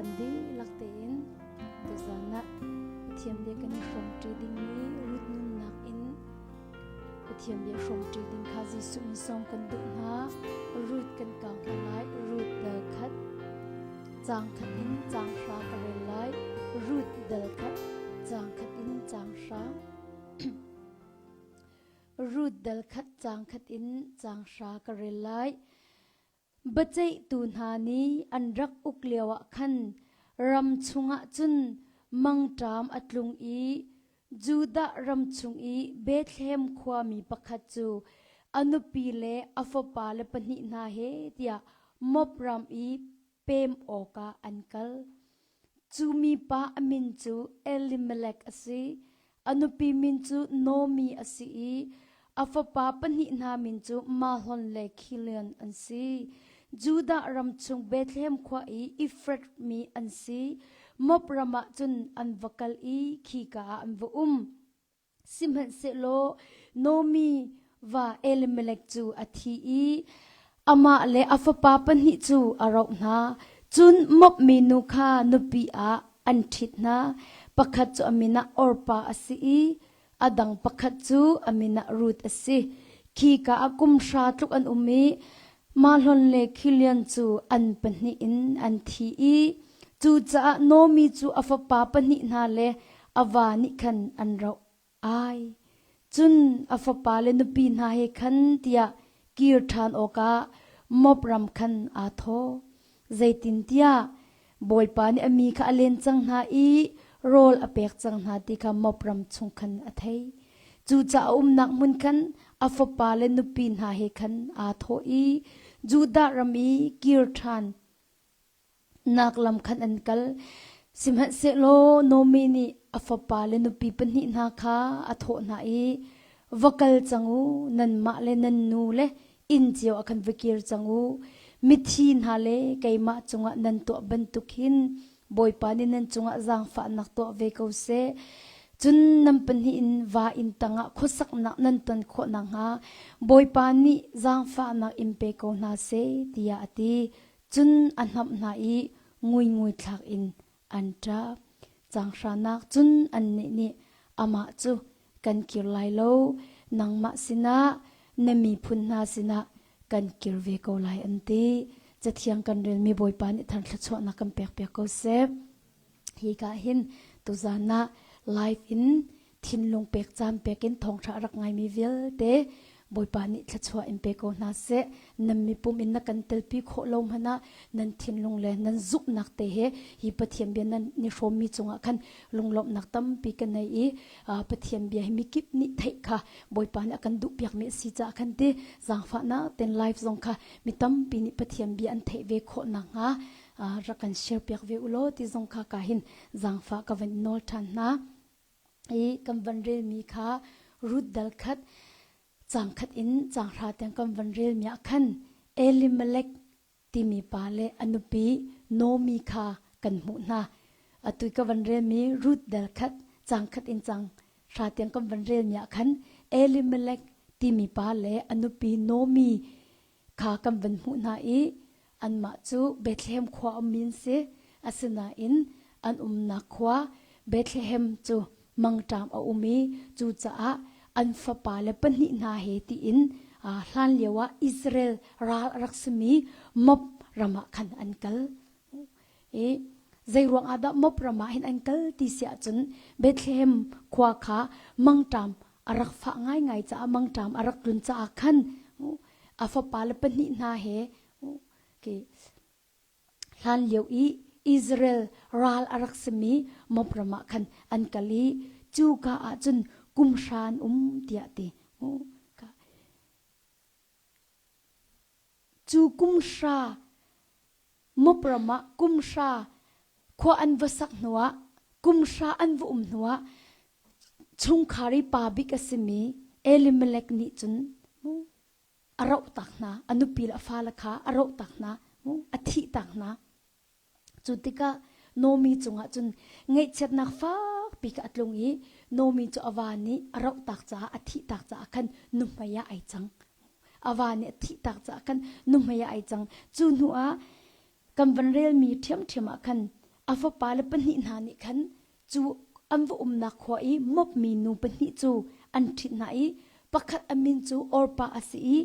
Kan dihlak tein tuzan ah Pathian bia kan i hrawmṭi dingmi Ruth nunnak in Pathian bia hrawmṭi ding kha Jesuh in sawm kan duh hna. Ruth kan kau hna lai. Ruth dal khat caang khat in caang hra ka rel lai. Ruth dal khat caang khat in caang hra. Ruth dal khat caang khat in caang hra ka rel lai. Biaceihtu hna nih an rak uk lioah khan ram chungah cun mangṭam a tlung i Judah ram chung i Bethlehem khuami pakhat cu a nupi le a fapale pahnih hna he tiah Moab ram i pem awkah an kal. Cu mipa a min cu Elimelek a si. A nupi min cu Naomi a si i a fapa pahnih hna min cu Mahlon le Khilion an si. Judah ram chung Bethlehem khua i Efrath mi an si. Moab ram ah cun an va kal i khika ah an va um. Sihmanhsehlaw Naomi va Elimelek cu a thi i amah le a fapa pahnih cu a roh hna. Cun Moab minu kha nupi ah an ṭhit hna. Pakhat cu a min ah Orpah a si i a dang pakhat cu a min ah Ruth a si. Khika ah kum hra tluk an um i Mahlon le Khilion cu an pahnih in an thi i cucaah Naomi cu a fapa pahnih hna le a va nih khan an roh ai. Cun a fapa le nupi hna he khan tiah kir ṭhan awkah Moab ram khan aa thawh. Zeitintiah Bawipa nih a mi kha a len cang hna i rawl a pek cang hna ti kha Moab ram chung khan a thei. Cucaah a umnak hmun khan a fapa le nupi hna he khan aa thawh i Judah ram i kir ṭhan nak lam khan an kal. Sihmanhsehlaw Naomi nih a fapa le nupi pahnih hna kha a thawh hna i, Va kal cang u, nanmah le nan nu le inn cio ah khan va kir cang u. Mithi hna le keimah cungah nan tuah bantuk hin Bawipa nih nan cungah zaangfahnak tuah ve ko seh. Cun nan pahnih in va inn tangah khuasaknak nan ton khawh nakhnga Bawipa nih zaangfahnak in pe ko hna seh, tiah a ti. Cun a hnamh hna i nguingui thlak in an ṭap. Caanghranak cun annih nih amah cu kan kir lai lo, nangmah sinah na miphun hna sinah kan kir ve ko lai an ti. Cathiang kan relmi Bawipa nih thar thluachuahnak kan pekpiak ko seh. Hi ka hin tuzan ah live in thinlung pek caan pek in thawngṭha a rak ngaimi vialte Bawipa nih thluachuah in pe ko hna seh. Nan mipum in na kan telpi khawh lo hmanh ah nan thinlung le nan zumhnak te he hi Pathian bia nan ni hrawmmi cungah khan lunglawmhnak tampi ka nei i Pathian bia hi mikip nih theih kha Bawipa nih a kan duhpiakmi a si caah khan ti zaangfahnak ten live zong kha mi tampi nih Pathian bia an theih ve khawh nakhnga rak kan share piak ve u law ti zong kha ka hin zaangfah ka van nawl ṭhan hna. I kan van relmi kha Ruth dal khat caang khat in caang hra tiang kan van relmi ah khan Elimelech timi pa le a nupi Naomi kha kan hmuh hna. Atu ka van relmi Ruth dal khat caang khat in caang hra tiang kan van relmi ah khan Elimelech timi pa le a nupi Naomi kha kan van hmuh hna i anmah cu Bethlehem khua ummi an si. Asinain an umnak khua Bethlehem cu mangṭam a um i cucaah an fapa le pahnih hna he tiin hlan lio ah Israel ral a rak simi Moab ram ah khan an kal. I zeiruang ah dah Moab ram ah hin an kal ti si ahcun Bethlehem khua kha mangṭam a rak fah ngaingai caah mangṭam a rak tlun caah khan a fapa le pahnih hna he hlan lio i Israel ral a rak simi Moab ram ah khan an kal i cuka ah cun kum hra an um tiah ti. Cu kum hra Moab ram ah kum hra khua an va sak hnuah kum hra an va um hnuah chungkhar i pa bik a simi Elimelech nih cun a roh tak hna a nupi le a fale kha a roh tak hna a thih tak hna cu tikah Naomi cungah cun ngaihchiatnak fakpi kha a tlung i Naomi cu a va nih a roh tak caah a thih tak caah khan nuhmei ah ai cang a va nih a thih tak caah khan nuhmei ah ai cang cu hnu ah kan van relmi ṭhiamṭhiam ah khan. A fapale pahnih hna nih khan cu an va umnak khua i mopmi nu pahnih cu an ṭhit hna i pakhat a min cu Orpah a si i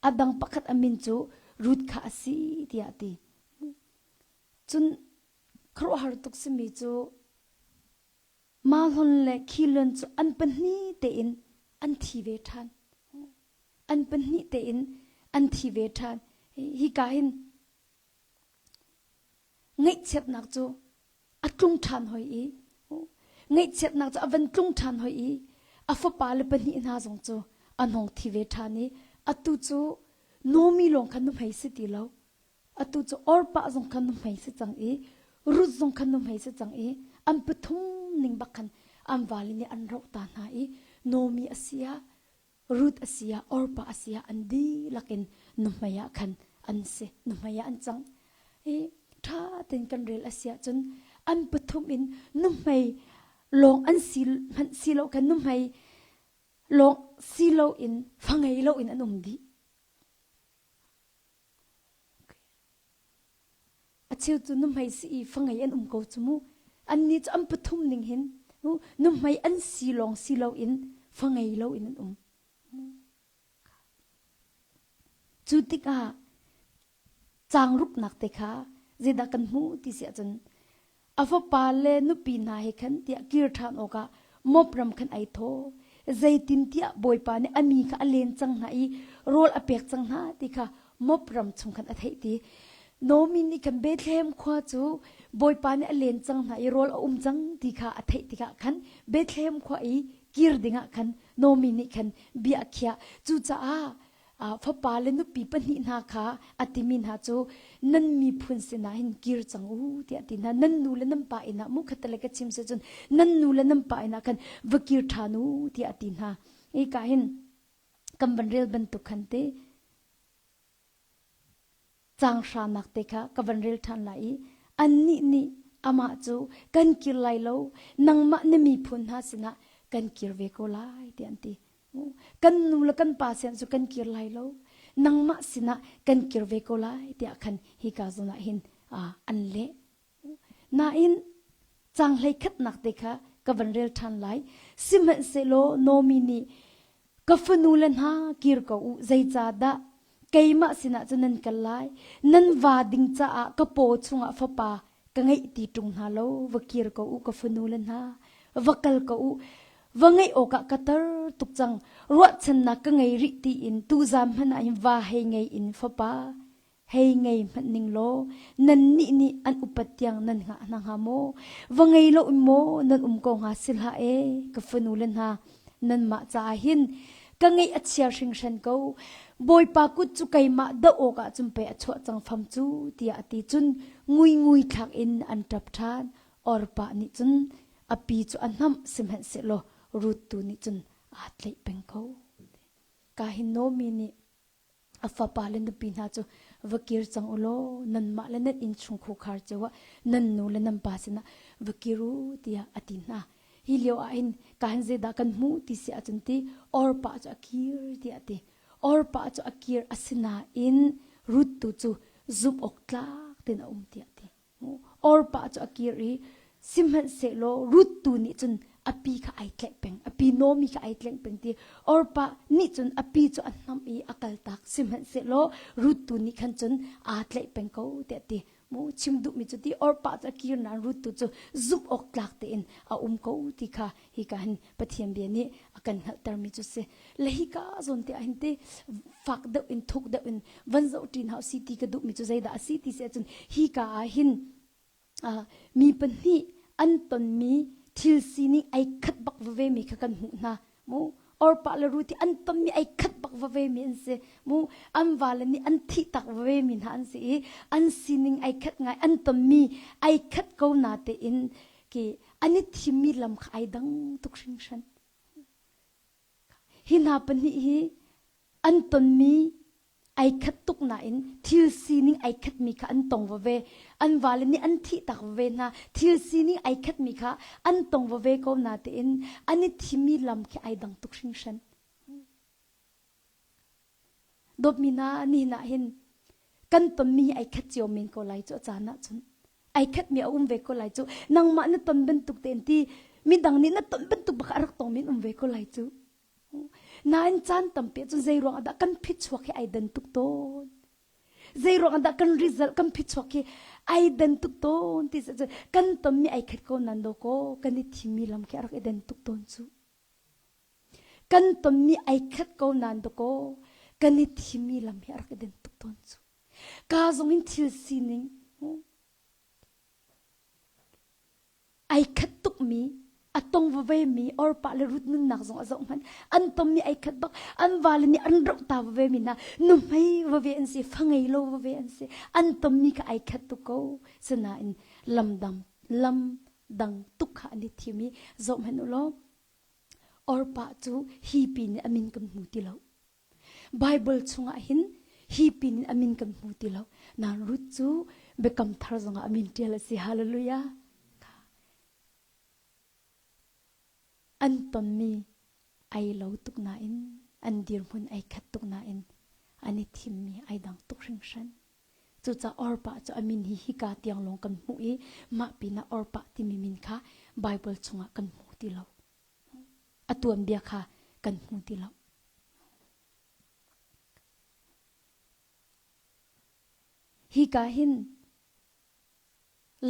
a dang pakhat a min cu Ruth kha a si tiah a ti. Cun khuaruahhar tuk simi cu Mahlon le Khilon cu an pahnih tein an thi ve ṭhan. An pahnih tein an thi ve ṭhan. Hika hin Ngaihchiatnak cu a tlung ṭhan hoi i ngaihchiatnak cu a van tlung ṭhan hoi i a fapa le pahnih hna zong cu an hong thi ve ṭhan i atu cu Naomi lawng kha nuhmei si ti lo. Atu cu Orpah zong kha nuhmei si cang i Ruth zong kha nuhmei si cang i an pathum ning bak khan an vale nih an roh ta hna i Naomi a si ah Ruth a si ah Orpah a si ah an dihlak in nuhmei ah khan an si nuhmei ah an cang i ṭha tein kan rel a si ahcun an pathum in nuhmei lawng an si hmanh si lo khan nuhmei lawng si lo in fa ngei lo in an um dih. A cheu cu nuhmei si i fangei an um ko cu mu. Annih cu an pathum ning hin nuhmei an si lawng si loin fangei loin an um. Cu tikah caang ruknak te kha zeidah kan hmuh ti si ahcun A fapa le nupi hna he khan tiah kir ṭhan awkah Moab ram khan ai thawh. Zeitintiah Bawipa nih a mi kha a len cang hna i rawl a pek cang hna ti kha Moab ram chung khan a theih ti. Naomi nih khan Bethlehem khua cu Bawipa nih a len cang hna i rawl a um cang ti kha a theih tikah khan Bethlehem khua i kir dingah khan Naomi nih khan bia a khiah. Cucaah fapa le nupi pahnih hna kha a timi hna cu nan miphun sinah hin kir cang u tiah ti hna nan nu le nan pa inn ah mu khatale ka chim se cun nan nu le nan pa inn ah khan va kir ṭhan u tiah a ti hna i ka hin kan van rel bantuk khan te Caang hranak te kha ka van rel ṭhan lai i annih nih amah cu kan kir lai lo, nangmah na miphun hna sinah kan kir ve ko lai tiah an ti. Kan nu le kan pa sin cu kan kir lai lo, nangmah sinah kan kir ve ko lai tiah khan hika zawn ah hin an leh. Nain caang hleikhatnak te kha ka van rel ṭhan lai. Sihmanhsehlaw Naomi nih ka fanu le hna kir ko u, zeicahdah keimah sinah cun nan kal lai? Nan va ding caah ka paw chungah fapa ka ngeih ti ṭung hna lo. Va kir ko u, ka fanu le hna, va kal ko u. Va ngeih awkah ka tar tuk cang. Ruahchannak ka ngei rih tiin tuzam hmanh ah hin va hei ngei in fapa Hei ngei hmanh ning law nannih nih an upat tiang nan hngah hna hnga maw? Va ngei lo in maw nan um ko hnga si hlah ee ka fanu le hna nanmah caah hin ka ngeih a chia hringhran ko. Bawipa kut cu keimah doh awkah cun pei a chuah cang fam cu tiah a ti cun nguingui thlak in an ṭap ṭhan. Orpah nih cun a pi cu a hnamh sihmanhsehlaw Ruth tu nih cun aa tlaih peng ko. Ka hin Naomi nih A fapa le nupi hna cu va kir cang u law nanmah le nan innchungkhar cio ah nan nu le nan pa sinah va kir u tiah a ti hna. Hi lio ah hin kaan zeidah kan hmuh ti si ahcun ti Orpah cu a kir tiah a ti. Orpah cu a kir asinain Ruth tu cu zumh awk tlak tein a um tiah a ti. Orpah cu a kir i sihmanhsehlaw Ruth tu nih cun a pi kha ai tlaih peng a pi Naomi kha ai tlaih peng ti Orpah nih cun a pi cu a hnamh i a kaltak sihmanhsehlaw Ruth tu nih khan cun aa tlaih peng ko tiah ti mu chim duhmi cu ti Orpah cu a kir nain Ruth tu cu zumh awk tlak tein a um ko ti kha hika hin Pathian bia nih a kan hngalhtermi cu si le hika zawn te ah hin te fak deuh in thuk deuh in van zoh ṭin hau si ti ka duhmi cu zeidah a si ti si ahcun hika ah hin mi pahnih an tonmi thil sining ai khat bak veve mi kha kan hmuh hna mu Orpah le Ruth an tonmi ai khat bak veve mi an si mu an vale nih an thih tak veve mi hna an si i an sining ai khat ngai an tonmi ai khat ko na tein ki an i thimmi lam kha ai dang tuk hringhran hi hna pahnih hi an tonmi ai khat tuk nain thil sining ai khatmi kha an tong veve an vale nih an thih tak veve hna thil sining ai khatmi kha an tong veve ko na tein an i thimmi lam khi ai dang tuk hringhran Dawtmi hna, nihin ah hin kan tonmi hi ai khat cio men ko lai cu a caan ahcun. Ai khatmi a um ve ko lai cu. Nangmah na ton bantuk tein ti midang nih na ton bantuk bak a rak tongmi an um ve ko lai cu. Nain caan tampi ahcun zei ruang ah dah kan phichuak hi ai dan tuk tawn. Zei ruang ah dah kan result kan phichuak hi ai dan tuk tawn ti cu kan tonmi ai khat ko nan do ko kan i thimmi lam khi a rak i den tuk tawn cu. Kan tonmi ai khat ko nan do ko kan i thimmi lam hi a rak i den tuk tawn cu. Ka zong in thil sining ai khat tukmi a tong veve mi orpa le rut nunnak zong a zoh hmanh an tommi ai khat bak an vale nih an roh ta veve mi hna nuhmei veve an si fangei lo veve an si an tommi kha ai khat tuk ko sinain lamdang lam dang tuk kha an i thim i zoh hmanh u law orpa cu hi pin in a min kan hmu ti lo Bible chungah hin hi pin in a min kan hmu ti lo. Nain Ruth cu Biakam Thar zongah a min ṭial a si. Hallelujah. An tonmi ai lo tuk nain an dirhmun ai khat tuk nain an i thimmi ai dang tuk hringhran. Cucaah Orpah cu a min hi hika tiang lawng kan hmuh i mah pinah Orpah timi min kha Bible chungah kan hmu ti lo. A tuanbia kha kan hmu ti lo. Hika hin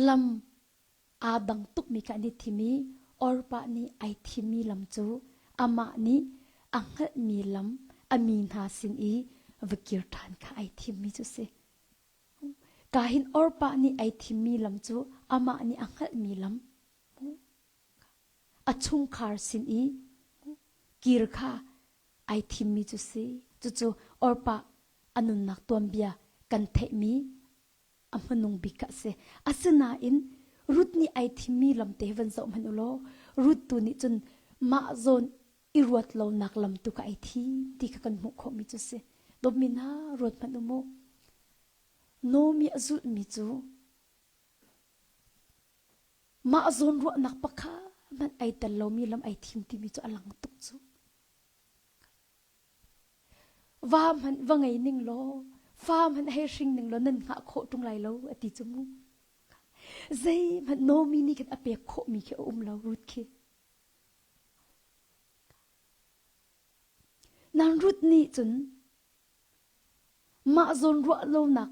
lam aa dang tukmi kha an i thim i Orpah nih ai thimmi lam cu amah nih a hngalhmi lam a mi hna sin i va kir ṭhan kha ai thimmi cu si. Ka hin Orpah nih ai thimmi lam cu amah nih a hngalhmi lam a chungkhar sin i kir kha ai thimmi cu si. Cucu Orpah a nunnak tuanbia kan theihmi a hmanung bik kha a si. Asinain Ruth nih ai thimmi lamte hi van zoh hmanh u law Ruth tu nih cun mah zawn i ruat lonak lam tu kha ai thim ti kha kan hmuh khawhmi cu si. Dawtmi hna ruat hmanh u mu. Naomi a zulhmi cu Mah zawnruahnak pakhat hmanh ai tel lomi lam ai thim timi cu a lang tuk cu. Va hmanh va ngei ning law, fa hmanh hei hring ning law nan hngah khawh ṭung lai lo a ti cu mu. Zeihmanh Naomi nih khin a pek khawhmi khi a um lo Ruth khi. Nan Ruth nih cun Mah zawn ruah lonak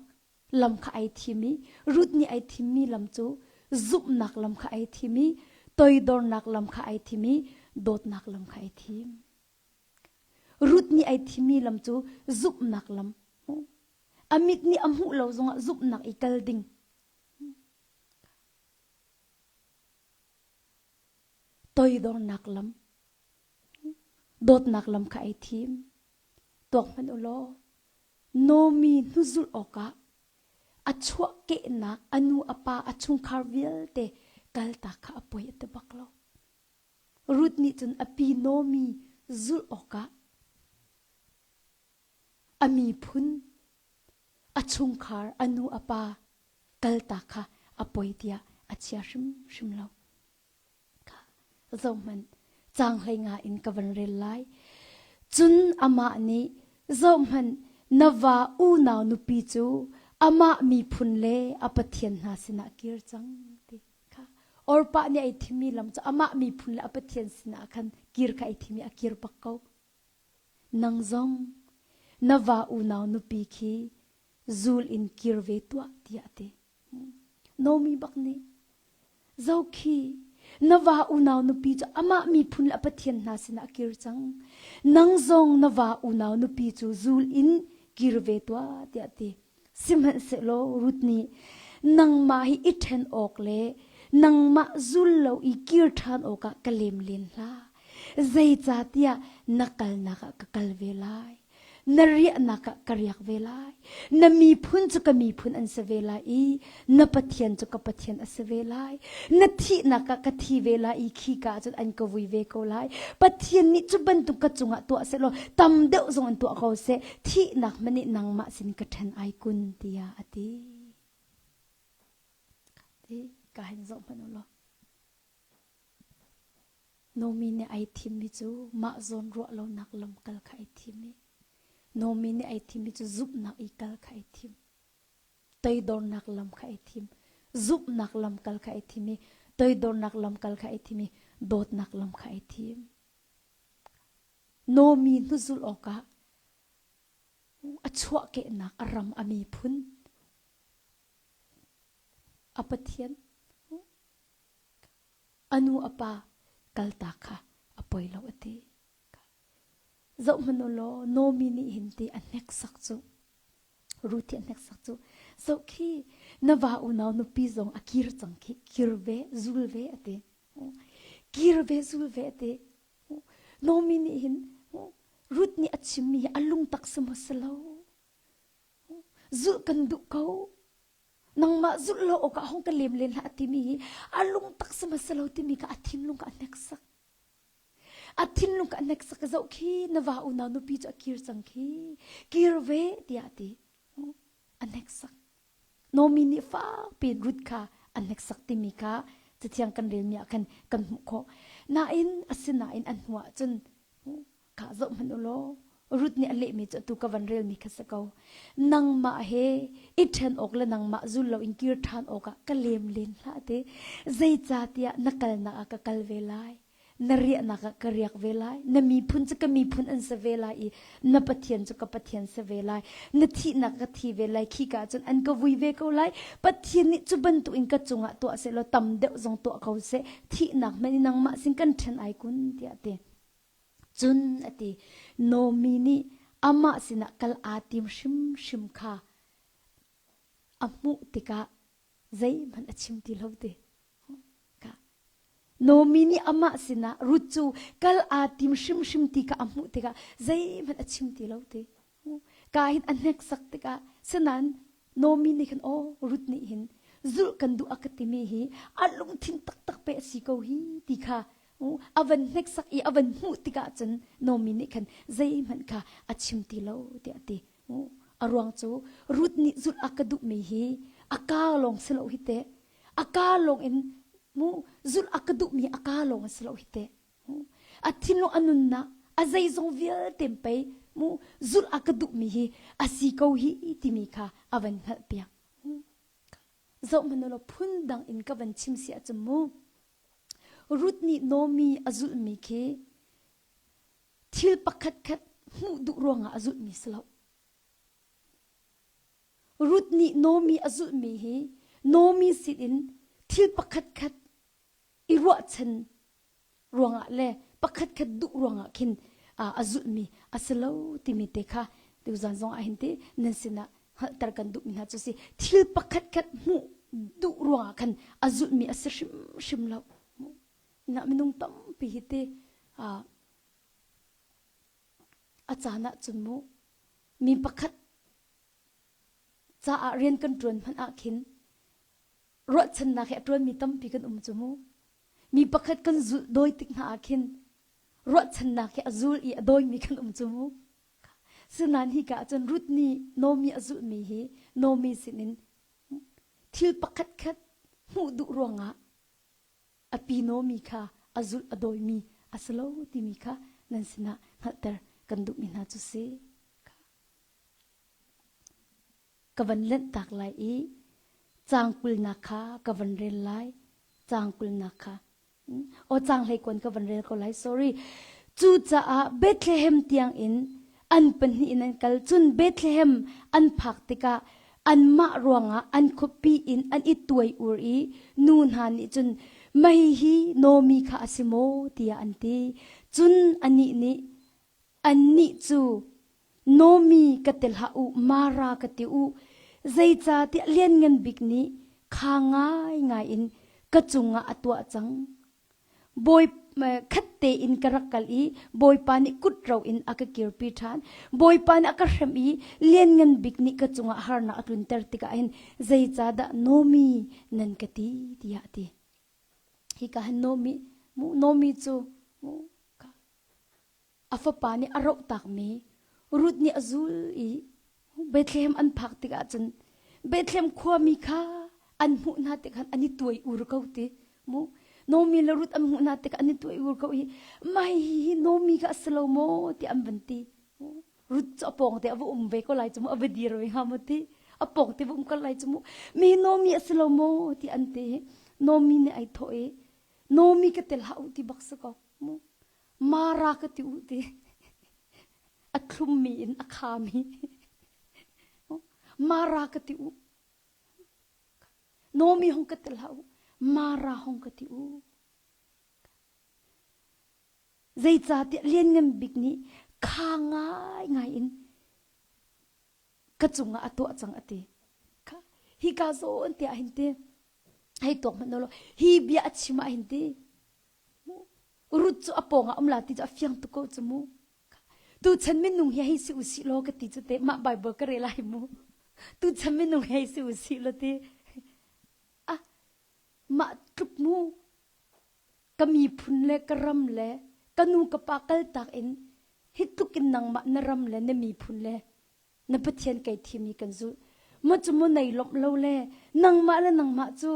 lam kha ai thim i Ruth nih ai thimmi lam cu zumhnak lam kha ai thim i toidornak lam kha ai thim i dawtnak lam kha ai thim. Ruth nih ai thimmi lam cu zumhnak lam. A mit nih a hmuh lo zongah zumhnak i kal ding. Toidornak lam, dawtnak lam kha ai thim. Tuak hmanh u law Naomi hnuzulh awkah a chuahkehnak a nu a pa a chungkhar vialte kaltak kha a poi a ti bak lo. Ruth nih cun a pi Naomi zulh awkah a miphun, a chungkhar, a nu a pa kaltak kha a poi tiah a chia hrimhrim lo. Zohhmanh, caang 15 in ka van rel lai. Cun amah nih, Zohhmanh, na va unau nupi cu amah miphun le a pathian hna sinah kir cang ti kha. Orpah nih ai thimmi lam cu amah miphun le a pathian sinah khan kir kha ai thim i a kir bak ko. Nang zong na va unau nupi khi zul in kir ve tuah tiah a ti. Nomi bak nih Zokhi na va unau nupi cu amah miphun le a pathian hna sinah a kir cang. Nang zong na va unau nupi cu zul in kir ve tuah tiah a ti. Sihmanhsehlaw Ruth nih nangmah hi i ṭhen awk le nangmah zul lo i kir ṭhan awkah ka lem len hlah. Zeicahtiah na kalnak ah ka kal ve lai. Na riahnak ah ka riak ve lai. Na miphun cu ka miphun an si ve lai i na Pathian cu ka Pathian a si ve lai. Na thihnak ah ka thi ve lai i khika ah cun an ka vui ve ko lai. Pathian nih cu bantuk ka cungah tuah sehlaw tam deuh zong in tuah ko seh. Thihnak hmanh nih nangmah sin ka ṭhen ai kun tiah a ti. Ka hin zoh hmanh u law. Nomi nih ai thimmi cu mah zawn ruah lonak lamkal kha ai thim i Nomi nih ai thimmi cu zumhnak i kal kha ai thim. Toidornak lam kha ai thim. Zumhnak lamkal kha ai thim i toidornak lamkal kha ai thim i dawtnak lam kha ai thim. Nomi hnuzulh awkah a chuahkehnak a ram a miphun a Pathian a nu a pa kaltak kha a poi lo a ti. Zoh hmanh u law Nomi nih hin ti a hneksak cu Ruth hi a hneksak cu zoh khi na va unau nupi zong a kir cang khi kir ve zul ve a ti. Kir ve zul ve a ti. Nomi nih hin Ruth nih a chimmi hi a lungtak si maw si lo. Zulh kan duh ko. Nangmah zulh lo awkah hong ka lem len hlah a timi hi a lungtak si maw si lo timi kha a thinlung kha a hneksak. A thinlung ka hneksak zoh khi na va unau nupi cu a kir cang khi kir ve tiah a ti. A hneksak. Nomi nih fakpi in Ruth kha a hneksak timi kha cathiang kan relmi ah khan kan hmuh khawh. Nain asinain a hnu ah cun kha zoh hmanh u law Ruth nih a lehmi cu atu ka van relmi kha si ko. Nangmah he i ṭhen awk le nangmah zul loin kir ṭhan awkah ka lem len hlah ti. Zeicahtiah na kalnak ah ka kal ve lai. Na riahnak ah ka riak ve lai. Na miphun cu ka miphun an si ve lai i na Pathian cu ka Pathian si ve lai. Na thihnak ka thi ve lai. Khika ah cun an ka vui ve ko lai. Pathian nih cu bantukin ka cungah tuah seh law tam deuh zong tuah ko seh. Thihnak hmanh in nangmah sin kan ṭhen ai kun tiah a ti. Cun a ti, Naomi nih amah sinah kal aa tim hrimhrim kha a hmuh tikah zeihmanh a chim ti lo ti. Naomi nih amah sinah Ruth cu kal aa tim hrimhrim ti kha a hmuh tikah zeihmanh a chim ti lo ti. Ka hin a hneksak tikah sinain Naomi nih khan aw Ruth nih hin zulh kan duh a ka timi hi a lungthin taktak pe a si ko hi ti kha a van hneksak i a van hmuh tikah cun Naomi nih khan zeihmanh kha a chim ti lo tiah a ti. A ruang cu Ruth nih zulh a ka duhmi hi a kaa lawng si lo hi teh. A kaa lawng in mu zulh a ka duhmi a kaa lawng a si lo hi teh. A thinlung a nunnak a zeizong vialte pei mu zulh a ka duhmi hi a si ko hi timi kha a van hngalhpiak. Zoh hmanh law phundang in ka van chim si ahcun mu Ruth nih Naomi a zulhmi khi thil pakhatkhat hmuh duh ruangah a zulhmi si lo. Ruth nih Naomi a zulhmi hi Naomi sinin thil pakhatkhat i ruahchan ruangah le pakhatkhat duh ruangah khin a zulhmi a si lo timi te kha tuzan zong ah hin ti nan sinah hngalhter kan duhmi hna cu si thil pakhatkhat hmuh duh ruangah khan a zulhmi a si hrimhrim lo na minung tampi hi ti a caan ah cun mu mi pakhat caah rian kan ṭuan hmanh ah khin ruahchannak he a ṭuanmi tampi kan um cu mu. Mi pakhat kan zulh dawi tik hna ah khin ruahchannak he a zul i a dawimi kan um cu mu. Sinain hika ah cun Ruth nih Naomi a zulhmi hi Naomi sinin thil pakhat khat hmuh duh ruangah a pi Naomi kha a zulh a dawimi a si lo timi kha nan sinah hngalhter kan duhmi hna cu si. Ka van lenhtak lai i caang kulnak kha ka van rel lai. Caang kulnak kha. Aw caang hleikuan ka van rel ko lai. Sorry. Cucaah Bethlehem tiang in an pahnih in an kal. Cun Bethlehem an phak tikah anmah ruangah an khuapi in an i tuai ur i nu hna nih cun mei hi Naomi kha a si maw tiah an ti. Cun anih nih annih cu Naomi ka ti hlah u, Mara ka ti u. Zeicahtiah Lianngan Bik nih kha ngaingai in ka cungah a tuah cang. Bawi khat tein ka rak kal i Bawipa nih kut ro in a ka kirpi ṭhan. Bawipa nih a ka hrem i Lianngan Bik nih ka cungah harnak a tlunter tikah hin zeicahdah Naomi nan ka ti tiah a ti. Hika hin Naomi, Naomi cu A fapa nih a rohtakmi Ruth nih a zul i Bethlehem an phak tikah cun Bethlehem khuami kha an hmuh hna tik khan an i tuai ur ko ti mu Naomi le Ruth an hmuh hna tikah an i tuai ur ko i mai hi Naomi kha a si lo maw ti an van ti Ruth cu a pawng te a va um ve ko lai cu mu a va dir ve hnga mu ti. A pawng te um kal lai cu mu. Mi Nomi a si lo maw ti an ti. Nomi nih ai thawh i Nomi ka tel hlah u ti bak si ko mu. Mara ka ti u ti. A thlummi in a khami. Mara ka ti u. Nomi hong ka tel hlah u. Mara hong ka ti u. Zeicahtiah Lianngan Bik nih kha ngaingai in ka cungah a tuah cang a ti. Hika zawn te ah hin ti, hei tuak hmanh law hi bia a chim ah hin ti, Ruth cu a pawngah um la ti cu a fiang tuk ko cu mu. Tuchan minung hi hei si u sih law ka ti cu te mah Bible ka rel ai mu. Tuchan minung hei si u sih law ti. Ah, mah tluk mu ka miphun le ka ram le ka nu ka pa kaltak in hi tluk in nangmah na ram le na miphun le na Pathian kei thimi kan zulh ma cu mu nei lawmh lo le nangmah le nangmah cu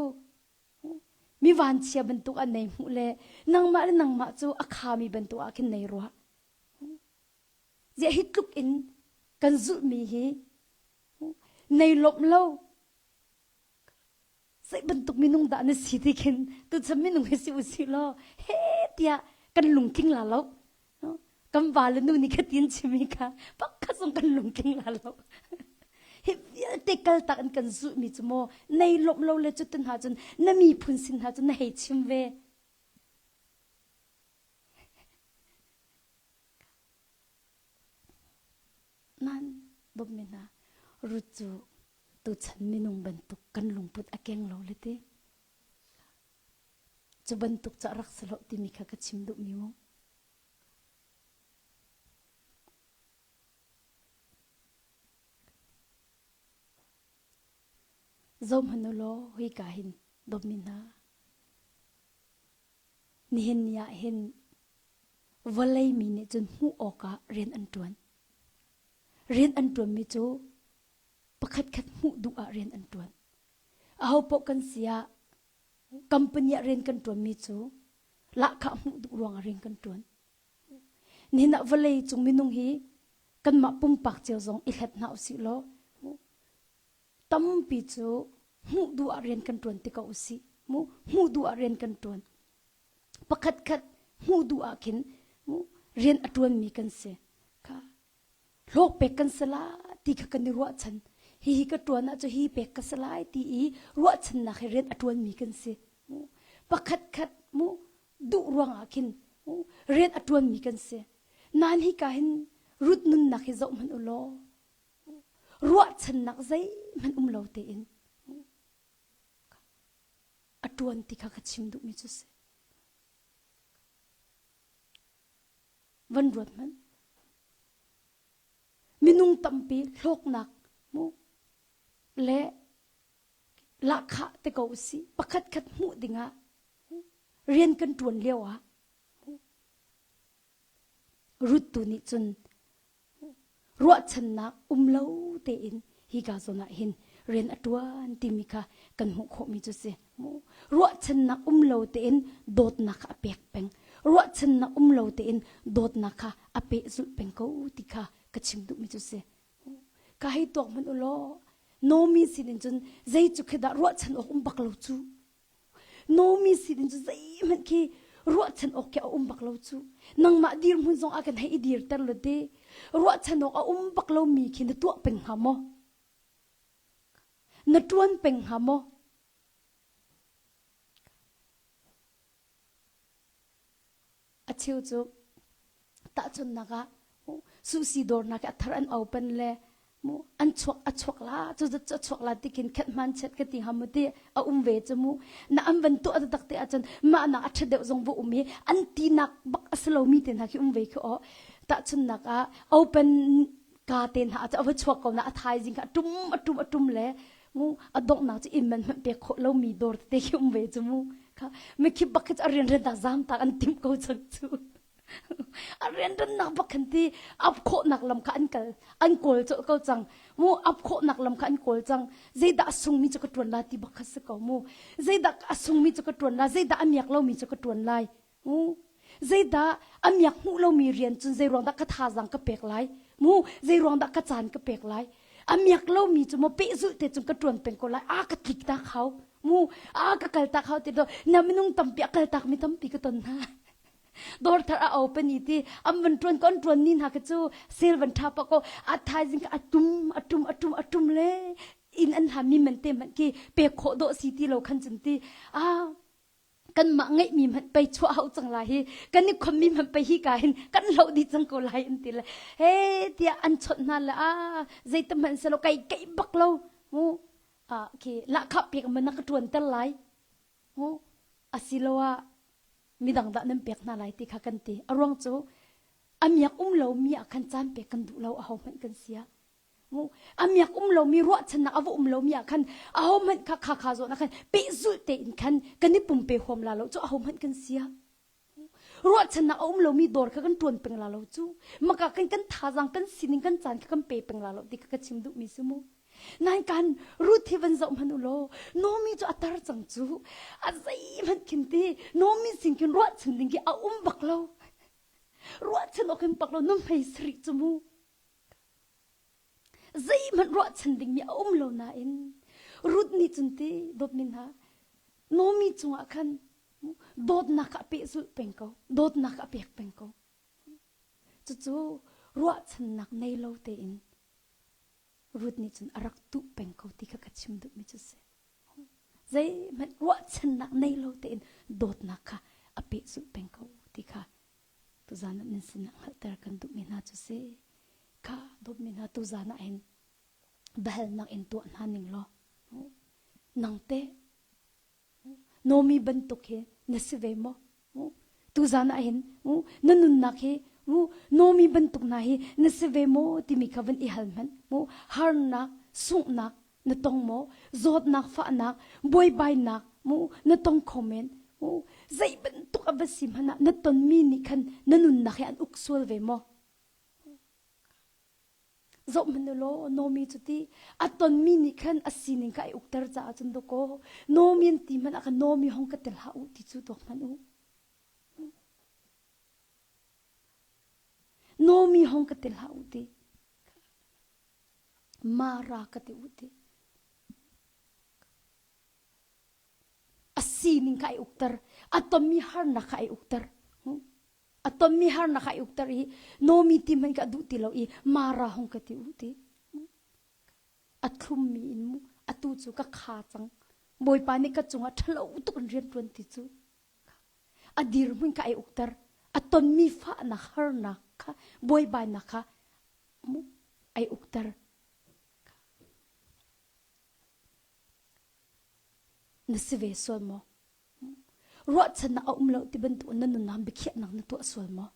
mi vanchia bantuk an nei hmuh le nangmah le nangmah cu a khami bantuk ah khin nei ruah ziah hi tluk in kan zulhmi hi nei lawmh lo Zei bantuk minung dah na si ti khin tuchan minung hi si u si law he tiah kan lungtling la lo. Kan va le nu nih khatin chimi kha pakhat zong kan lungtling la lo. Hi vialte kaltak in kan zulhmi cu maw nei lawmh lo le cutin hna cun na miphun sin hna cun na hei chim ve. Nan bawmmi hna Ruth cu tuchan minung bantuk kan lungput a keng lo le ti. Cu bantuk cu a rak si lo timi kha ka chim duhmi mu. Zohhmanh u law hika hin dawtmi hna. Nihin ni ah hin vawlei mi nih cun hmuh awkah rian an ṭuan. Rian an ṭuanmi cu pakhatkhat hmuh duh ah rian an ṭuan. Ahopaoh kan si ah company ah rian kan ṭuanmi cu lahkhah hmuh duh ruangah rian kan ṭuan. Nihin ah vawlei cung minung hi kanmah pumpak cio zong i hlat hna usih law tampi cu hmuh duh ah rian kan ṭuan ti ko usih. Mu hmuh duh ah rian kan ṭuan. Pakhatkhat hmuh duh ah khin mu rian a ṭuanmi kan si. Kha hlawk pek kan si la ti kha kan i ruahchan. Hihi ka ṭuan ahcun hi pek ka si lai ti i ruahchannak he rian a ṭuanmi kan si. Mu pakhatkhat mu duh ruangah khin mu rian a ṭuanmi kan si. Nain hika hin Ruth nunnak hi zoh hmanh u law ruahchannak zeihmanh um lo tein a ṭuan ti kha ka chim duhmi cu si. Van ruat hmanh. Minung tampi hlawknak mu le lahkhah te ko usih pakhat khat hmuh dingah rian kan ṭuan lio ah Ruth tu nih cun ruahchannak um lo tein hika zawn ah hin rian a ṭuan timi kha kan hmuh khawhmi cu si. Ruahchannak um lo tein dawtnak kha a pek peng. Ruahchannak um lo tein dawtnak kha a pehzulh peng ko ti kha ka chim duhmi cu si. Ka hei tuak hmanh u law Nomi sinin cun zei cu khi dah ruahchan awk um bak lo cu. Nomi sinin cu zeihmanh khi ruahchan awk khi a um bak lo cu. Nangmah dirhmun zong ah kan hei i dirter lo te. Ruahchan awk a um bak lomi khi na tuah peng hnga maw? Na ṭuan peng hnga maw? A cheu cu tahchunhnak ah sushi dawrnak a thar an open le mu an chuak a chuak la cu zat cu a chuak la ti khin khet hman chet ka ti ha mu ti a um ve cu mu na an van tuah tak te ahcun mah nak a ṭha deuh zong va um i an tinak bak a si lomi te hna khi um ve khi aw tahchunhnak ah open ka te hna cu a va chuak ko na a thaizing kha a tum a tum a tum le mu a donghnak cu inn man hmanh pek khawh lomi dawr tete khi um ve cu mu kha mikhi bak khi cu a rianrian tak zam tak an timh ko cang cu a rianriannak bak khan ti ap khawhnak lam kha an kal an kawl colh ko cang mu ap khawhnak lam kha an kawl cang zeidah a sungmi cu ka ṭuan la ti bak kha si ko mu zeidah a sungmi cu ka ṭuan la zeidah a miak lomi cu ka ṭuan lai mu zeidah a miak hmuh lomi rian cun zei ruang dah ka thazaang ka pek lai mu zei ruang dah ka caan ka pek lai? A miak lomi cu maw pehzulh te cung ka ṭuan peng ko lai. A ka tlik tak hau. Mu a ka kal tak hau ti do na minung tampi a kal tak mi tampi ka ton hna. Dawr thar a open i ti an van ṭuan ko an ṭuan ni hna kha cu sale van ṭha pah ko a thaizing kha a tum a tum a tum a tum le inn an hlan mi man te hmanh khi pek khawh dawh si ti lo khan cun ti a kanmah ngeihmi hmanh pei chuah hau cang lai hi kan i khommi hmanh pei hi ka hin kan hloh dih cang ko lai an ti le he tiah an chawnh hna le a zeitam hmanh selo kai keih bak lo mu a khi lahkhah pek man na ka ṭuan ter lai mu asiloah midang dah nan pek hna lai ti kha kan ti a ruang cu a miak um lo mi ah khan caan pek kan duh lo aho hmanh kan sia mu a miak um lomi ruahchannak a va um lomi ah khan aho hmanh kha kha kha zawn ah khan pehzulh tein khan kan i pumpe huam la lo cu aho hmanh kan sia ruahchannak a um lomi dawr kha kan tuan peng la lo cu maka kan kan thazang kan sining kan caan kha kan pe peng la lo ti kha ka chim duhmi si mu Nain kan Ruth hi van zoh hmanh u law Nomi cu a tar cang cu a zeihmanh khin ti Nomi sin khin ruahchan ding khi a um bak lo ruahchan awk in bak lo nu hmei sarih cu mu zeihmanh ruahchan dingmi a um lo nain Ruth nih cun ti dawtmi hna Nomi cungah khan dawtnak a pehzulh peng ko dawtnak a pek peng ko cucu ruahchannak nei lo tein Ruth nih cun a rak tuh peng ko ti kha ka chim duhmi cu si. Zeihmanh ruahchannak nei lo tein dawtnak kha a pehzulh peng ko ti kha tuzan ah nan sinah hngalhter kan duhmi hna cu si. Kha dawtmi hna tuzan ah hin biahalnak in tuah hna ning law nang teh Nomi bantuk hi na si ve maw? Tuzan ah hin na nunnak hi Nomi bantuk hna hi na si ve maw timi kha van i hal hmanh. Harnak, sunghnak na tong maw? Zawtnak, fahnak, buaibainak na tong kho men. Zei bantuk a va si hmanh ah na tonmi nih khan na nunnak hi an uk sual ve maw? Zohhmanh u law Nomi cu ti a tonmi nih khan a sining kha ai ukter caah cun dawkaw Nomi an ti hmanh ah khan Nomi hong ka tel hlah u ti cu tuak hmanh u. Nomi hong ka tel hlah u ti. Mara ka ti u ti. A sining kha ai ukter. A tonmi harnak kha ai ukter. A tonmi harnak kha i ukter i Nomi ti hmanh ka duh ti lo i Mara hong ka ti u ti. A thlummi in mu atu cu ka kha cang. Bawipa nih ka cungah ṭhalo tuk in rian ṭuan ti cu. A dirhmun kha ai ukter. A tonmi fahnak harnak kha buaibainak kha mu ai ukter. Na si ve sual maw? Ruahchannak a um lo ti bantuk na nunnak biakhiahnak na tuah sual maw?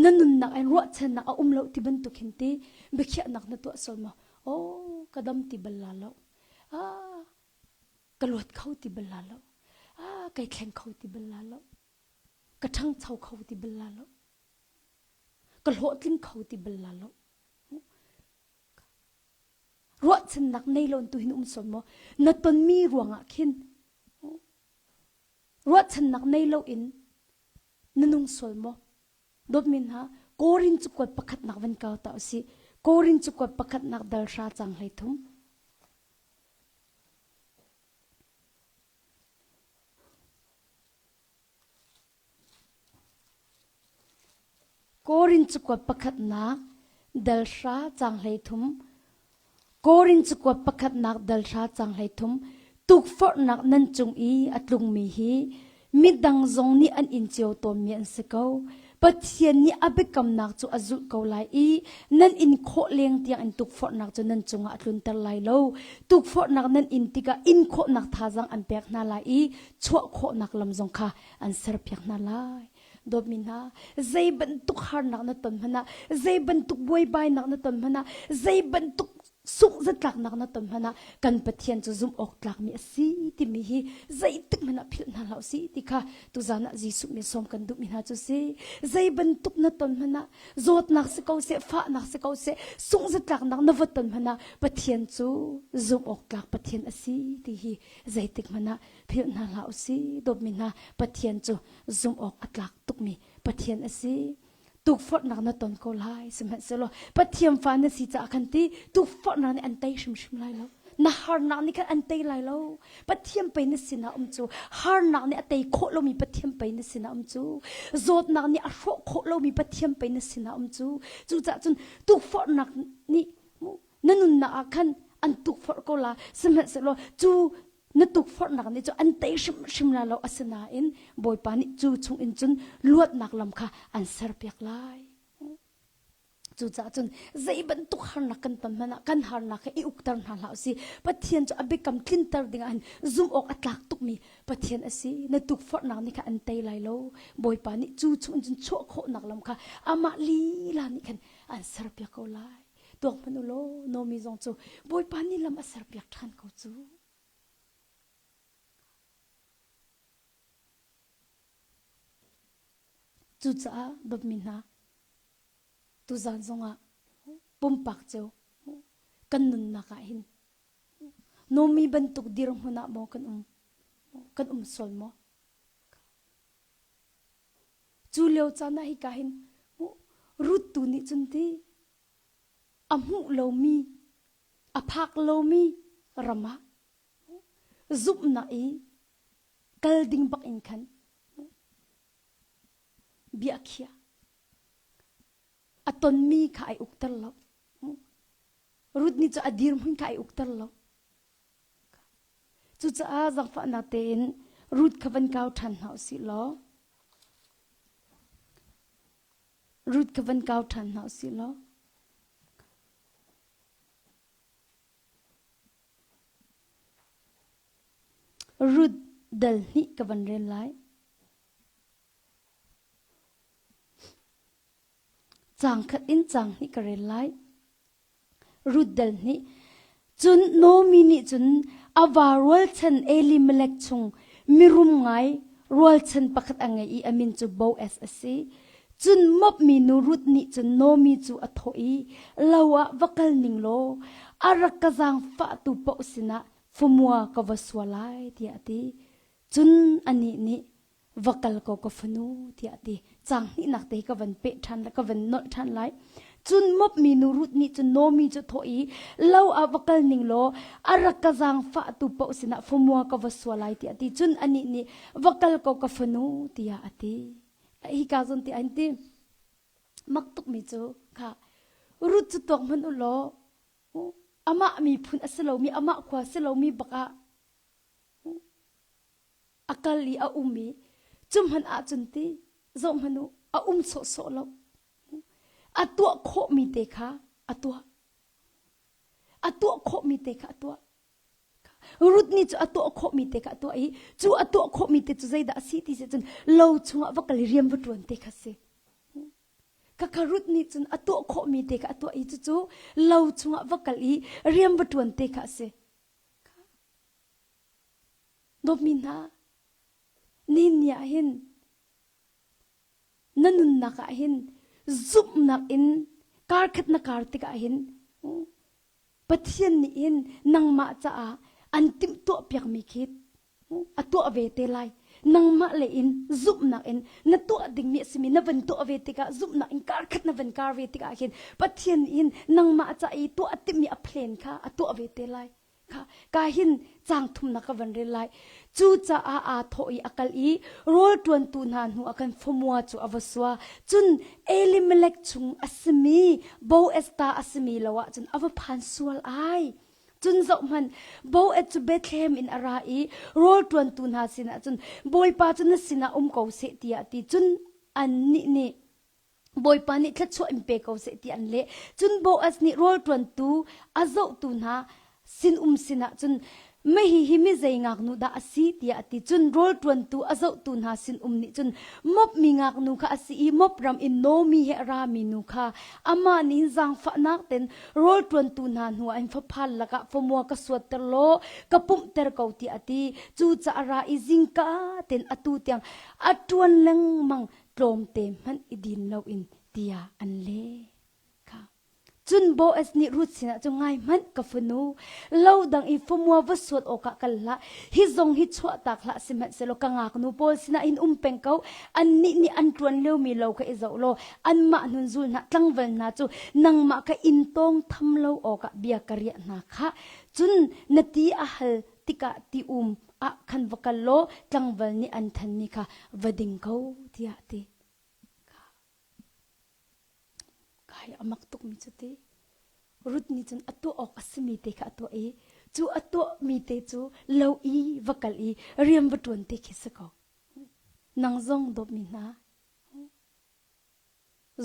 Na nunnak in ruahchannak a um lo ti bantuk hin ti biakhiahnak na tuah sual maw? Oh, ka dam ti bal la lo. Ah, ka luat kho ti bal la lo. Ah, kai thleng kho ti bal la lo. Ka ṭhangcho kho ti bal la lo. Ka hlawhtling kho ti bal la lo. Ruahchannak nei lo tu hin um sual maw? Na tonmi ruangah khin ruahchannak nei lo in na nung sual maw? Dawtmi hna, Korin cakuat pakhatnak van kau ta usih. Korin cakuat pakhatnak dal hra cang hlei thum. Korin cakuat pakhatnak dal hra caang 13 Korin cakuat pakhatnak dal hra caang 13 Tukforhnak nan cung i a tlungmi hi midang zong nih an in cio tawnmi an si ko. Pathian nih a biakamnak cu a zulh ko lai i nan in khawh leng tiang in tukforhnak cu nan cungah a tlunter lai lo. Tukforhnak nan in tikah in khawhnak thazaang an pek hna lai i chuah khawhnak lam zong kha an serpiak hna lai. Dawtmi hna, zei bantuk harnak na ton hmanh ah, zei bantuk buaibainak na ton hmanh ah, zei bantuk sungh zatlaknak na ton hmanh ah kan Pathian cu zumh awk tlakmi a si timi hi zeitik hmanh ah philh hna hlah usih ti kha tuzan ah Jesuh min sawm kan duhmi hna cu si. Zei bantuk na ton hmanh ah zawtnak si ko seh, fahnak si ko seh, sungh zatlaknak na va ton hmanh ah Pathian cu zumh awk tlak Pathian a si ti hi zeitik hmanh ah philh hna hlah usih. Dawtmi hna, Pathian cu zumh awk a tlak tukmi Pathian a si. Tukforhnak na ton ko lai. Sihmanhsehlaw Pathian fa na si caah khan ti tukforhnak nih an tei hrimhrim lai lo. Na harnak nih khan an tei lai lo. Pathian pei na sinah um cu. Harnak nih a tei khawh lomi Pathian pei na sinah um cu. Zawtnak nih a hrawh khawh lomi Pathian pei na sinah um cu. Cucaah cun tukforhnak nih na nunnak ah khan an tukforh ko la. Sihmanhsehlaw cu na tukforhnak nih cu an tei hrimhrim la lo asinain Bawipa nih cu chung in cun luatnak lam kha an serpiak lai. Cucaah cun zei bantuk harnak kan ton hmanh ah kan harnak kha i ukter hna hlah usih. Pathian cu a biakam tlinter dingah hin zumh awk a tlak tukmi Pathian a si. Na tukforhnak nih khan an tei lai lo. Bawipa nih cu chung in cun chuah khawhnak lam kha amah lila nih khan an serpiak ko lai. Tuak hmanh u law Nomi zong cu Bawipa nih lam a serpiak ṭhan ko cu. Cucaah dawtmi hna, tuzan zongah pumpak cio kan nunnak ah hin Nomi bantuk dirhmun ah maw kan um kan um sual maw? Cu lio caan ah hika hin Ruth tu nih cun ti a hmuh lomi a phak lomi ram ah zumhnak i kal ding bak in khan bia a khiah. A tonmi kha ai ukter lo. Ruth nih cu a dirhmun kha ai ukter lo. Cucaah zaangfahnak tein Ruth kha van kau ṭhan hna usih law Ruth kha van kau ṭhan hna usih law Ruth dal hnih ka van rel lai. Caang khat in caang hnih ka rel lai. Ruth dal hnih. Cun Naomi nih cun a va rualchan Elimelech chung mirum ngai rualchan pakhat a ngei i a min cu Boaz a si. Cun Moab minu Ruth nih cun Naomi cu a thawh i, Lo ah va kal ning law, a rak ka zaangfahtu paoh sinah famua ka va sua lai, tiah a ti. Cun anih nih, va kal ko ka fanu tiah a ti. Caang hnihnak te hi ka van peh ṭhan ka van nolh ṭhan lai. Cun Moab minu Ruth nih cun Naomi cu thawh i, Lo ah va kal ning law, a rak ka zaangfahtu paoh sinah famua ka va sua lai tiah a ti. Cun anih nih, Va kal ko ka fanu tiah a ti. Hika zawn ti an ti. Mak tukmi cu kha Ruth cu tuak hmanh u law amah miphun a si lomi amah khua a si lomi bak ah a kal i a um i cu hmanh ahcun ti zoh hmanh u a um sawhsawh lo. A tuah khawhmi te kha a tuah. A tuah khawhmi te kha a tuah. Ruth nih cu a tuah khawhmi te kha a tuah i cu a tuah khawhmi te cu zeidah a si ti si cun lo chungah va kal i rian va ṭuan te kha si. Khakha Ruth nih cun a tuah khawhmi te kha a tuah i cucu lo chungah va kal i rian va ṭuan te kha a si. Dawtmi hna, nihin ni ah hin na nunnak ah hin zumhnak in kar khat na kar tikah hin Pathian nih hin nangmah caah an timhtuah piakmi khi a tuah ve te lai. Nangmah le in zumhnak in na tuah dingmi a simi na van tuah ve tikah zumhnak in kar khat na van kar ve tikah hin Pathian nih hin nangmah ca i tuah a timhmi a plan kha a tuah ve te lai. Kha ka hin caang thumnak ka van rel lai. Cucaah aa thawh i a kal i rawl ṭuantu hna hnu ah khan famua cu a va sua. Cun Elimelech chung a simi Boaz ta a simi lo ah cun a va phan sual ai. Cun zohhmanh, Boaz cu Bethlehem in a ra i rawl ṭuantu hna sinah cun Bawipa cu na sinah um ko seh tiah a ti. Cun annih nih Bawipa nih thluachuah in pe ko seh ti an leh. Cun Boaz nih rawl ṭuantu a zohtu hna sinum sinah cun Mahi hi mi zei ngaknu dah a si tiah a ti. Cun rawl ṭuantu a zohtu hna sinum nih cun Moab mi ngaknu kha a si i Moab ram in Naomi he a rami nu kha amah nih hin zaangfahnak ten rawl ṭuantu hna hnuah hin faphal lakah famua ka suatter law ka pumhter ko tiah a ti. Cucaah a ra i zingka ten atu tiang a ṭuan lengmang tlawmte hmanh i din loin tiah an leh. Kha. Cun Boaz nih Ruth sinah cu ngai hmanh ka fanu, lo dang i famua va suat awkah kal hlah. Hi zong hi chuahtak hlah sihmanhsehlaw ka ngaknu pawl sinah hin um peng ko. Annih nih an ṭuan liomi lo kha i zoh law anmah hnun zul hna tlangval hna cu nangmah kha inn tawng tham lo awkah bia ka riah hna khah. Cun na ti a hal tikah ti um ah khan va kal law tlangval nih an thanmi kha va ding ko tiah a ti. Kai a mak tukmi cu ti. Ruth nih cun a tuah awk a simi te kha a tuah i cu a tuahmi te cu lo i va kal i rian va ṭuan te khi si ko. Nang zong dawtmi hna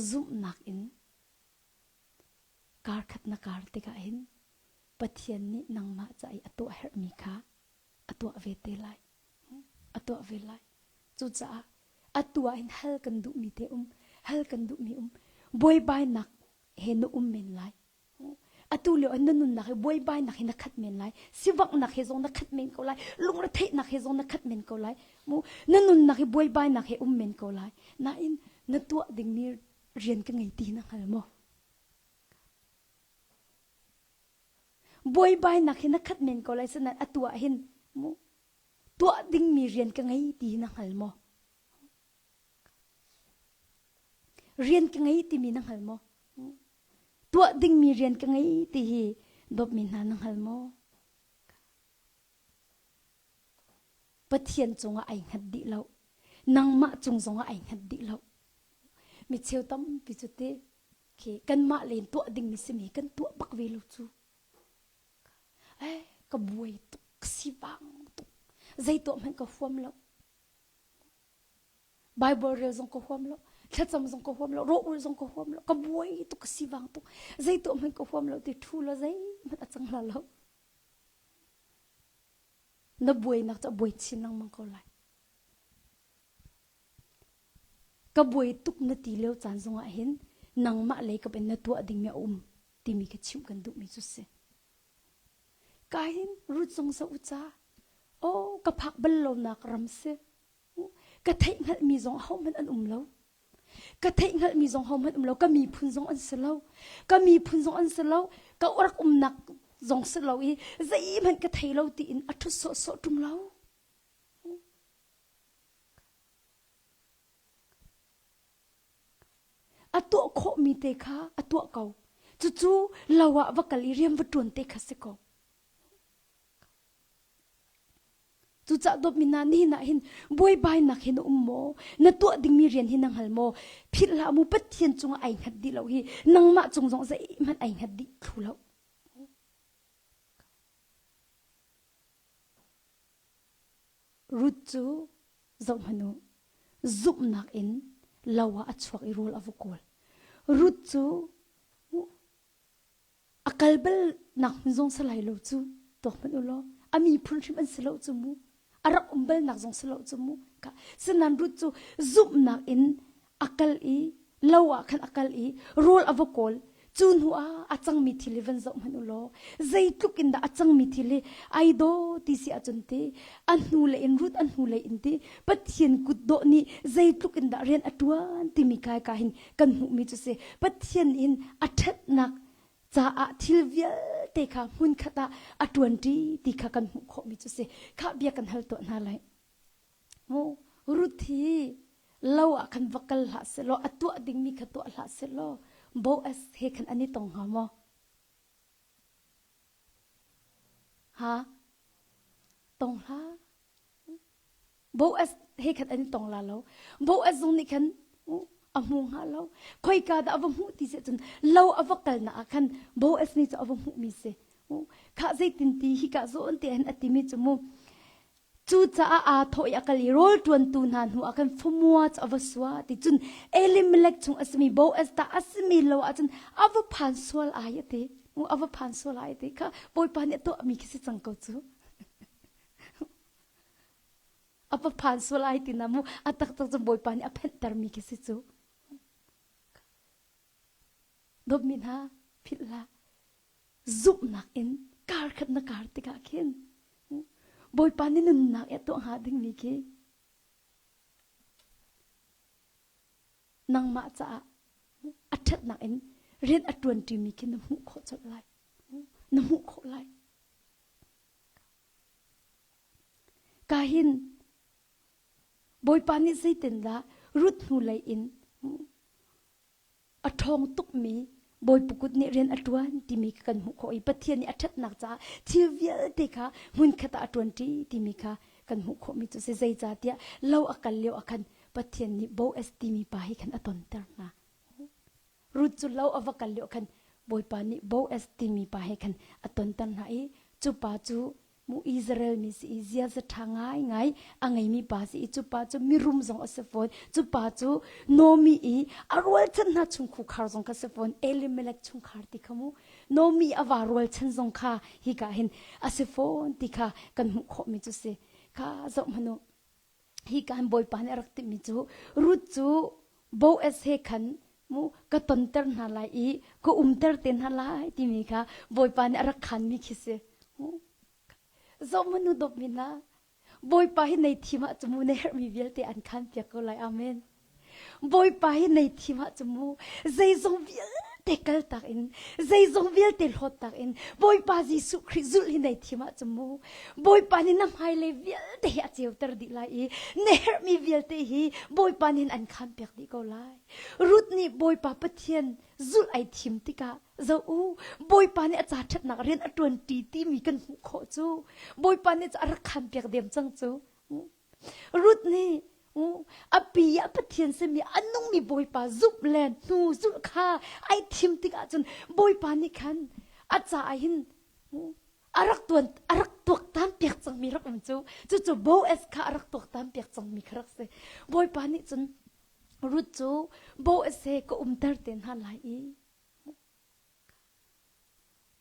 zumhnak in kar khat na kar tikah hin Pathian nih nangmah ca i a tuah herhmi kha a tuah ve te lai. A tuah ve lai. Cucaah atu ah hin hal kan duhmi te um, hal kan duhmi um, buaibainak he na um men lai. Atu lio ah na nunnak hi buaibainak he na khat men lai. Sivanghnak he zong na khat men ko lai. Lungretheihnak he zong na khat men ko lai. Mu na nunnak hi buaibainak he um men ko lai. Nain na tuah dingmi rian ka ngei ti na hngal maw? Buaibainak hi na khat men ko lai sinain atu ah hin mu tuah dingmi rian ka ngei ti hi na hngal maw? Rian ka ngei timi na hngal maw? Tuah dingmi rian ka ngei ti hi dawtmi hna na hngal maw? Pathian cungah ai hngat dih lo. Nangmah cung zongah ai hngat dih lo. Mi cheu tampi cu ti khi kanmah len tuah dingmi simi kan tuah bak ve lo cu. Eh, ka buai tuk, ka sivang tuk. Zei tuah hmanh ka huam lo. Bible rel zong ka huam lo, thlacam zong ka huam lo, rawh zong ka huam lo, ka buai tuk, ka sivang tuk. Zei tuah hmanh ka huam lo ti thu lo zeihmanh a cang la lo. Na buainak cu a buai chin lengmang ko lai. Ka buai tuk na ti lio caan zongah hin nangmah lei kap in na tuah dingmi a um timi kha chimh kan duhmi cu si. Ka hin Ruth zong sa u ca. Oh, ka phak bal lonak ram si. Ka theih hngalhmi zong ahohmanh an um lo. Ka theih hngalhmi zong hohmanh um lo. Ka miphun zong an si lo. Ka miphun zong an si lo. Ka rak umnak zong si lo i zeihmanh ka thei lo tiin a ṭhut sawhsawh ṭung lo. A tuah khawhmi te kha a tuah ko. Cucu lo ah va kal i rian va ṭuan te kha si ko. Cucaah dawtmi hna, nihin ah hin buaibainak hi na um maw? Na tuah dingmi rian hi na hngal maw? Philh hlah mu, Pathian cungah ai hngat dih lo hi nangmah cung zong zeihmanh ai hngat dih thlu lo. Ruth cu zohhmanh u, zumhnak in lo ah a chuak i rawl a va kawl. Ruth cu a kal bal nak hmun zong si lai lo cu tuak hmanh u law a miphun hrim an si lo cu mu a rak um bal nak zong si lo cu mu ka sinan Ruth cu zumhnak in a kal i lo ah khan a kal i rawl a va kawl cu hnu ah a cangmi thil hi van zoh hmanh u law zeitluk in dah a cangmi thil hi ai daw ti si ahcun ti a hnu lei in Ruth a hnu lei in ti Pathian kut dawh nih zeitluk in dah rian a ṭuan timi kai ka hin kan hmuhmi cu si Pathian in a ṭhatnak caah thil vialte kha hmunkhat ah a ṭuanṭi ti kha kan hmuh khawhmi cu si khah bia kan hal tuah hna lai mu Ruth hi lo ah khan va kal hlah sehlaw a tuah dingmi kha tuah hlah sehlaw Boaz he khan an i tong hnga maw ha tong hlah Boaz he khan an i tong la lo. Boaz zong nih khan a hmu hnga lo. Khoika dah a va hmuh ti si cun lo a va kalnak ah khan Boaz nih cu a va hmuhmi si. Khah zeitin ti hika zawn te hin a timi cu mu Cucaah aa thawh i a kal i rawl ṭuantu hna hnu ah khan famua cu a va sua ti cun Elimelek chung a simi Boaz ta a simi lo ahcun a va phan sual ai a ti. A va phan sual ai a ti kha Bawipa nih a tuahmi khi si cang ko cu. A va phan sual ai ti na mu a taktak cu Bawipa nih a phenhtermi khi si cu. Dawtmi hna philh hlah. Zumhnak in kar khat na kar tikah khin Bawipa nih nunnak i tuah hnga dingmi khi nangmah caah a ṭhatnak in. Rian a ṭuanṭimi khi na hmuh khawh colh lai. Na hmuh khawh lai. Ka hin Bawipa nih zeitindah Ruth hnulei in a ṭhawng tukmi Bawipa kut nih rian a ṭuan timi kha kan hmuh khawh i Pathian nih a ṭhatnak caah thil vialte kha hmunkhat ah a ṭuanṭi timi kha kan hmuh khawhmi cu si. Zeicahtiah lo a kal lio ah khan Pathian nih Boaz timi pa hi khan a tonter hna. Ruth cu lo a va kal lio khan Bawipa nih Boaz timi pa he khan a tonter hna i cu pa cu mu Israel mi si i ziaza ṭha ngaingai a ngeimi pa si i cu pa cu mirum zong a si fawn. Cu pa cu Nomi i a rualchan hna chungkhar zong kha si fawn. Elimelech chungkhar ti kha mu Nomi a va rualchan zong kha hika hin a si fawn ti kha kan hmuh khawhmi cu si. Kha zoh hmanh u. Hi kan Bawipa nih a rak timi cu Ruth cu Boaz he khan mu ka tonter hna lai i ka umter te hna lai timi kha Bawipa nih a rak khanmi khi si. Zohmanu dawpmi hna, Bawipa hi nei thim ah cu mu na herhmi vialte an khan piak ko lai. Amen. Bawipa hi nei thim ah cu mu zeizong vialte kaltak in zeizong vialte hlawttak in Bawipa Jesuh Khrih zulh hi nei thim ah cu mu Bawipa nih na hmailei vialte hi a ceuter dih lai i na herhmi vialte hi Bawipa nih an khan piak dih ko lai. Ruth nih Bawipa Pathian zulh ai thim tikah zoh u Bawipa nih a ca ṭhatnak rian a ṭuanṭi timi kan hmuh khawh cu Bawipa nih a rak khan piak diam cang cu. Ruth nih a pi ah Pathian simi a nungmi Bawipa zumh le hnu zulh kha ai thim tikah cun Bawipa nih khan a caah hin a rak tuan a rak tuaktan piak cangmi rak um cu cucu Boaz kha a rak tuaktan piak cangmi kha rak si Bawipa nih cun Ruth cu Boaz he ka umter te hna lai i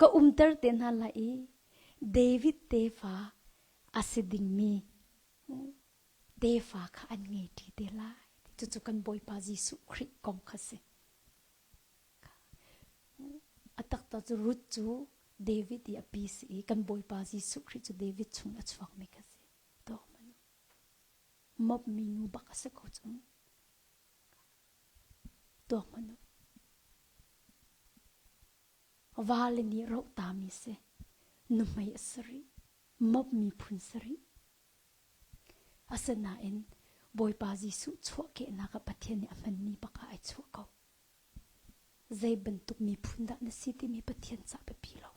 ka umter te hna lai i David tefa a si dingmi tefa kha an ngei ṭi te lai. Cucu kan Bawipa Jesuh Khrih kong kha si. A taktak cu Ruth cu David i a pi si i kan Bawipa Jesuh Khrih cu David chung a chuakmi kha si. Mop mi nu bak a si ko cu. Tuak hmanh u. Vale nih rohtami si. Nuhmei a si rih. Mop miphun si rih. Asinain Bawipa Jesuh chuahkehnak ah Pathian nih a hmanmi bak ah ai chuah ko. Zei bantuk miphun dah na si timi Pathian cah biapi lo.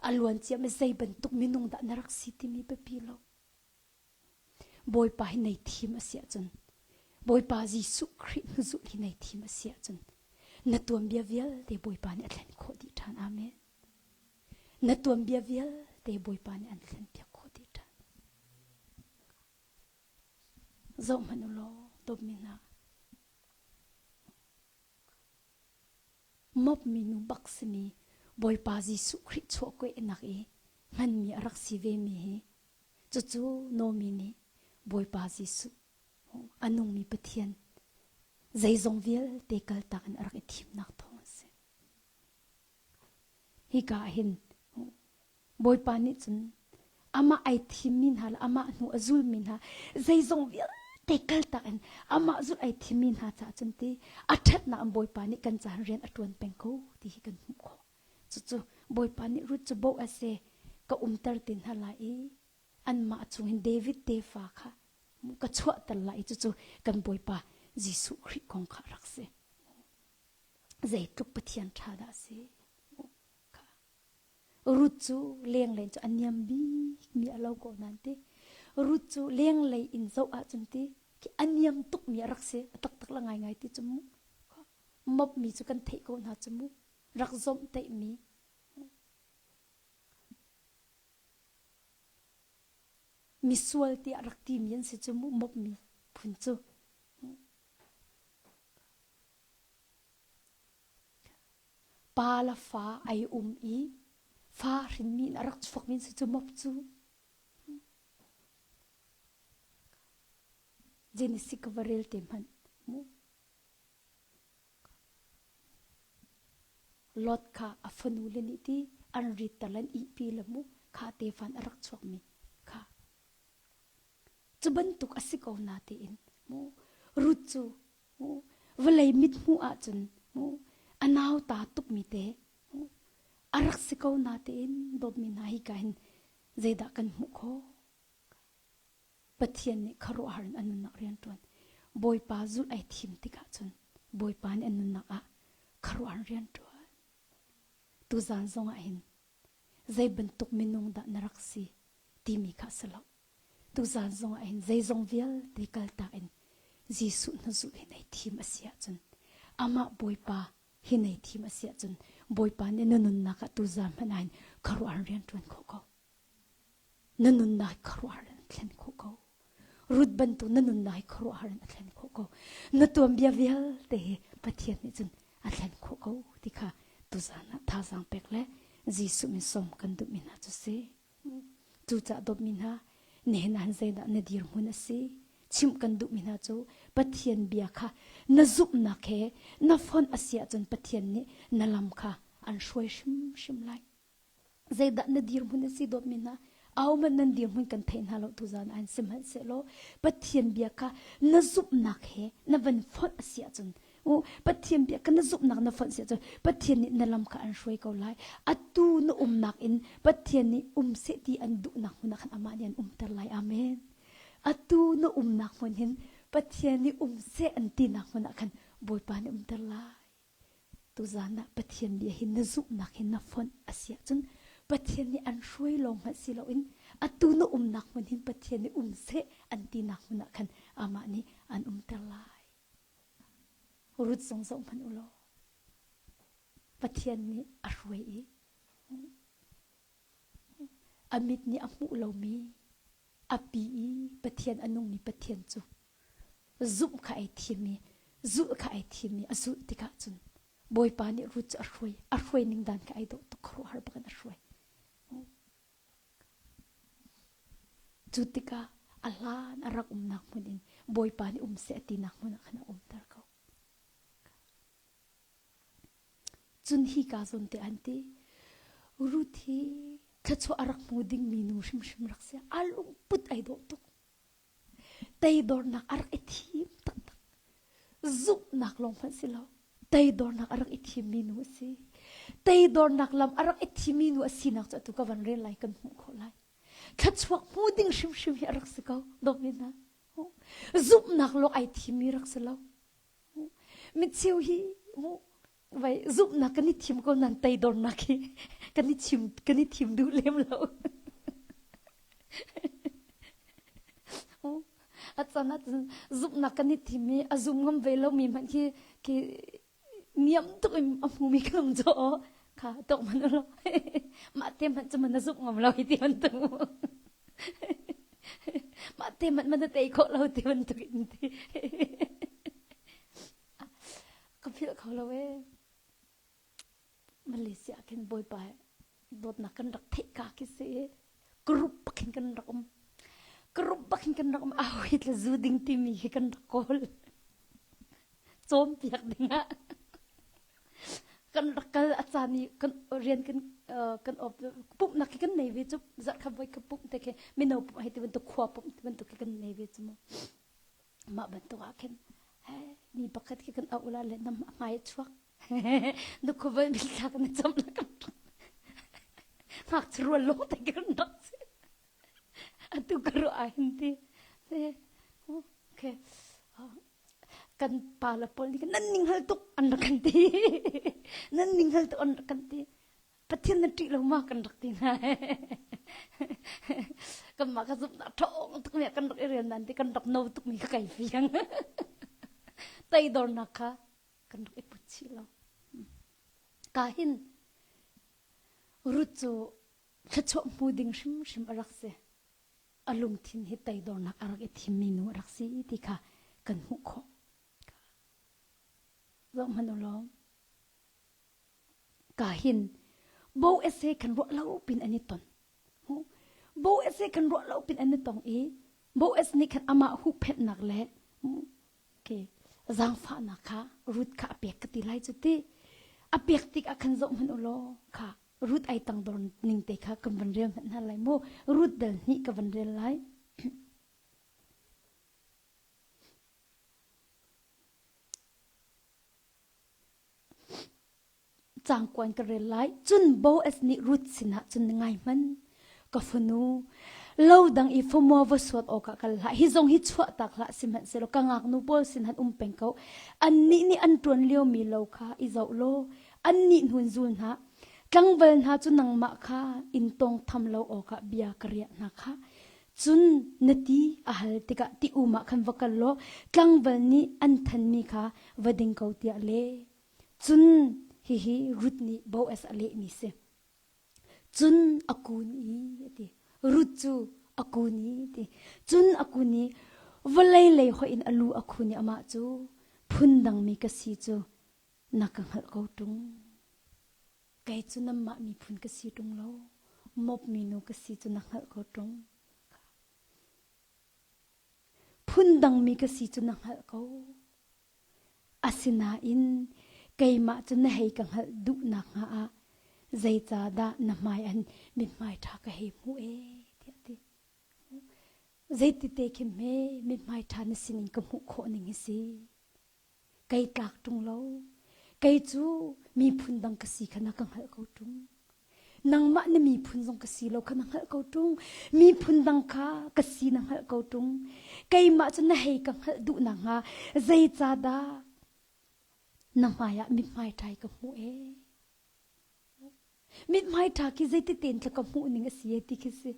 A luan ciami zei bantuk minung dah na rak si timi biapi lo. Bawipa hi nei thim a si ahcun Bawipa Jesuh Khrih hnuzulh hi nei thim a si ahcun na tuanbia vialte Bawipa nih a thlen khawh dih ṭhan. Amen. Na tuanbia vialte Bawipa nih an thlen piak khawh dih ṭhan. Zoh hmanh u law dawtmi hna. Mop minu bak simi Bawipa Jesuh Khrih chuahkuainak i hmanmi a rak si ve mi hi Cucu Nomi nih Bawipa Jesuh a nungmi Pathian zeizong vialte kaltak in a rak i thimnak thawng a si. Hika ah hin Bawipa nih cun amah ai thimmi hna le amah hnu a zulmi hna zeizong vialte kaltak in amah zulh ai thimmi hna caah cun ti a ṭhatnak in Bawipa nih kan caah rian a ṭuan peng ko ti hi kan hmuh khawh. Cucu Bawipa nih Ruth cu Boaz he ka umter te hna lai i anmah chung hin David tefa kha ka chuahter lai i cucu kan Bawipa Jesuh Khrih kong kha rak si. Zeitluk Pathian ṭha dah a si. Ruth cu lenglei cu a niam bikmi a lo ko nain ti. Ruth cu lenglei in zoh ahcun ti khi a niam tukmi a rak si. A taktak la ngaingai ti cu mu. Mopmi cu kan theih ko hna cu mu. Rak zomhtaihmi misual tiah rak timi an si cu mu mopmi phun cu. Pa le fa ai um i fa hrinmi in a rak chuakmi an si cu mop cu. Genesis ka va rel te hmanh mu. Lot kha a fanule nih ti an ritter le an ihpi le mu kha tefa in a rak chuakmi kha. Cu bantuk a si ko na tiin mu Ruth cu mu vawlei mithmuh ahcun mu. A nauta tukmi te a rak si ko natein dawtmi hna hi ka hin zeidah kan hmuh khawh? Pathian nih khuaruahhar in an nunnak rian ṭuan. Bawipa zulh ai thim tikah cun Bawipa nih an nunnak ah khuaruahhar rian ṭuan. Tuzan zongah hin zei bantuk minung dah na rak si timi kha a si lo. Tuzan zongah hin zeizong vialte kaltak in Jesuh na zulh hi nei thim a si ahcun amah Bawipa hi nei thim a si ahcun Bawipa nih na nunnak ah tuzan hmanh ah hin khuaruahhar rian ṭuan khawh ko. Na nunnak hi khuaruahhar in a thlen khawh ko. Ruth bantuk na nunnak hi khuaruahhar in a thlen khawh ko. Na tuanbia vialte hi Pathian nih cun a thlen khawh ko ti kha tuzan ah thazaang pek le Jesuh min sawm kan duhmi hna cu si. Cucaah dawtmi hna, nihin ah zeidah na dirhmun a si? Chimh kan duhmi hna cu Pathian bia kha na zumhnak he na fonh a si ahcun Pathian nih na lam kha an hruai hrimhrim lai. Zeidah na dirhmun a si dawtmi hna? Ahohmanh nan dirhmun kan thei hna lo tuzaan ah sihmanhsehlaw Pathian bia kha na zumhnak he na van fonh a si ahcun Pathian bia kha na zumhnak na fonh si ahcun Pathian nih na lam kha an hruai ko lai. Atu na umnak in Pathian nih um seh ti an duhnak hmun ah khan amah nih an umter lai. Amen. Atu na umnak hmun hin Pathian nih um seh an tinak hmun ah khan Bawipa nih umter lai. Tuzaan ah Pathian bia hi na zumhnak hin na fonh a si ahcun Pathian nih an hruai lawng hmanh si loin atu na umnak hmun hin Pathian nih um seh an tinak hmun ah khan amah nih an umter lai. Ruth zong zoh hmanh u law Pathian nih a hruai i a mit nih a hmuh lomi a pi i Pathian a nungmi Pathian cu zumh kha ai thim i zulh kha ai thim i a zulh tikah cun Bawipa nih Ruth cu a hruai a hruai ning dan kha ai dawh tuk khuaruahhar bak in a hruai Cu tikah a hlan a rak umnak hmun in Bawipa nih um seh a tinak hmun ah khan a umter ko. Cun hika zawn te an ti, Ruth hi thluachuah a rak hmu dingmi nu hrimhrim rak si. A lungput ai dawh tuk. Teidornak a rak i thim taktak. Zumhnak lawng hmanh si lo. Teidornak a rak i thimmi nu a si. Teidornak lam a rak i thimmi nu a sinak cu atu ka van rel lai kan hmuh khawh lai. Thluachuak hmu ding hrimhrim hi a rak si ko. Dawtmi hna. Zumhnak lawng ai thimmi rak si lo. Micheu hi vai zumhnak kan i thim ko nan teidornak hi kan i chim kan i thim duh lem lo. A can ah cun zumhnak kan i thim i a zum ngam ve lomi hmanh khi khi niam tuk in a hmumi kan um caw kha tok man lo mah te hmanh cu man na zumh ngam lo hi ti bantuk mah te hmanh man na tei khawh lo ti bantuk in ti ka philh kho lo ee Malaysia khin Bawipa dawtnak kan rak theih ka khi si group bak hin kan rak um group bak hin kan rak um au hi tla zu ding timi hi kan rak kawl cawnpiak ding ah kan rak kal a caan i kan rian kan kan op pumhnak khi kan nei ve cu zarh kha voi kha pumh te khi mino pumh hei ti bantuk khua pumh ti bantuk khi kan nei ve cu mu mah bantuk ah khin mi pakhat khi kan auh la le nam hmai chuak Dukhuval mitthla kan i cam la kan ngakchia rual lo te kan rak si. Atu ka ruah ah hin ti. Okay. Kan pa le pawl nih nan ning hal tuk an rak kan ti. Nan ning hal tuk an rak kan ti. Pathian na ṭih lo ma kan rak ti hna. Kanmah ka zumhnak ṭhawng tuk mi kan rak i rian nan ti kan rak no tuk mi ka kai fiang. Teidornak kha kan rak i put chih lo. Ka hin Ruth cu thluachuah hmu ding hrimhrim a rak si. A lungthin hi teidornak a rak i thimmi nu a rak si ti kha kan hmuh khawh. Zoh hmanh u law. Ka hin Boaz he khan ruah lo pin an i ton. Boaz he khan ruah lo pin an i tong i Boaz nih khan amah huhphenhnak le Okay. Zaangfahnak kha Ruth kha a pek ka ti lai cu ti. A pek tik ah khan zoh hmanh u law kha Ruth ai tangdor ning te kha kan van rel hmanh hna lai mu. Ruth dal hnih ka van rel lai. Cangkuan ka rel lai. Cun Boaz nih Ruth sinah cun ngai hmanh. Ka fanu, lo dang i famua va suat awkah kal hlah. Hi zong hi chuah tak hlah sihmanhsehlaw ka ngaknu pawl sin han um peng ko. Annih nih an ṭuan liomi lo kha i zoh law annih hnun zul hna. Tlangval hna cu nangmah kha in tawngtham lo awkah bia ka riah hna kha. Cun na ti a hal tikah ti um ah khan va kal law tlangval nih an thanmi kha va ding ko tiah le. Cun hihi Ruth nih Boaz a lehmi si. Cun a kun i a ti. Ruth cu a kun i a ti. Cun a kun i vawlei lei hoih in a lu a khun i amah cu phundangmi ka si cu na ka hngalh ko ṭung. Kei cu nanmah miphun ka si ṭung lo, Moab minu ka si cu na hngalh ko ṭung. Phundangmi ka si cu na hngalh ko. Asinain keimah cu na hei ka hngalh duh nakhnga ah zeicahdah na hmai an mithmai ṭha ka hei hmuh ee tiah a ti. Zeitite khi hme mithmai ṭha na sinin ka hmuh khawh ning hi si. Kei tlak ṭung lo. Kei cu miphun dang ka si kha na ka hngalh ko ṭung. Nangmah na miphun zong ka si lo kha na hngalh ko ṭung. Miphun dang kha ka si na hngalh ko ṭung. Keimah cu na hei ka hngalh duh nakhnga zeicahdah na hmaiah mithmai ṭhai ka hmuh ee? Mithmai ṭha khi zeiti tein tla ka hmuh ning a si e ti khi si.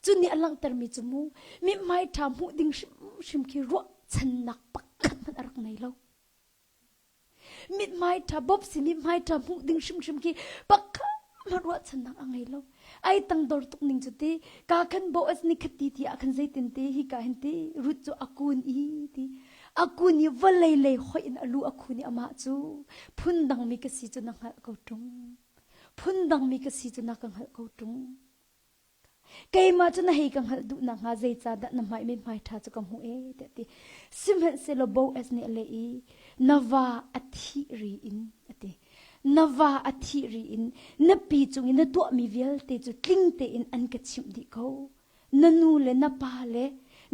Cu nih a langhtermi cu mu mithmai ṭha hmuh ding hrimhrim khi ruahchannak pakhat hmanh a rak nei lo. Mithmai ṭha bop si mithmai ṭha hmuh ding hrimhrim khi pakhat hmanh ruahchannak a ngei lo. Ai tangdor tuk ning cu ti ka khan Boaz nih khati ti ah khan zeitin ti hi ka hin ti Ruth cu a kun i ti a kun i vawlei lei hoih in a lu a khun i amah cu phundangmi ka si cu na hngalh ko ṭung. Phundangmi ka si cu na ka hngalh ko ṭung. Keimah cu na hei ka hngalh duh nakhnga zeicahdah na hmai mithmai ṭha cu ka hmuh ee tiah a ti. Sihmanhsehlaw Boaz nih a leh i na va a thih ri in a ti. Na va a thih ri in na pi cung i na tuahmi vialte cu tling tein an ka chimh dih ko. Na nu le na pa le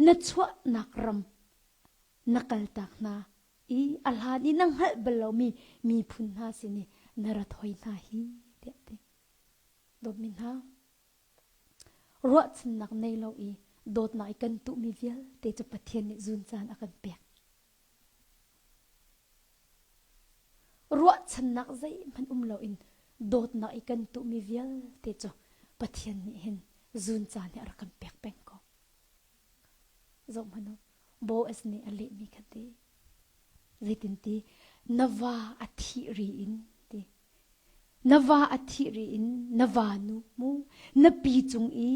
na chuahnak ram na kaltak hna i a hlan i na hngalh bal lomi miphun hna sin i na rat hoi hna hi tiah a ti. Dawtmi hna, ruahchannak nei lo i dawtnak i kan tuhmi vialte cu Pathian nih zun caan a kan pek. Ruahchannak zeihmanh um loin dawtnak i kan tuhmi vialte cu Pathian nih hin zun caan hi a rak kan pek peng ko. Zoh hmanh u, Boaz nih a lehmi kha ti. Zeitinti na va a thih ri in ti. Na va a thih ri in na va nu mu na pi cung i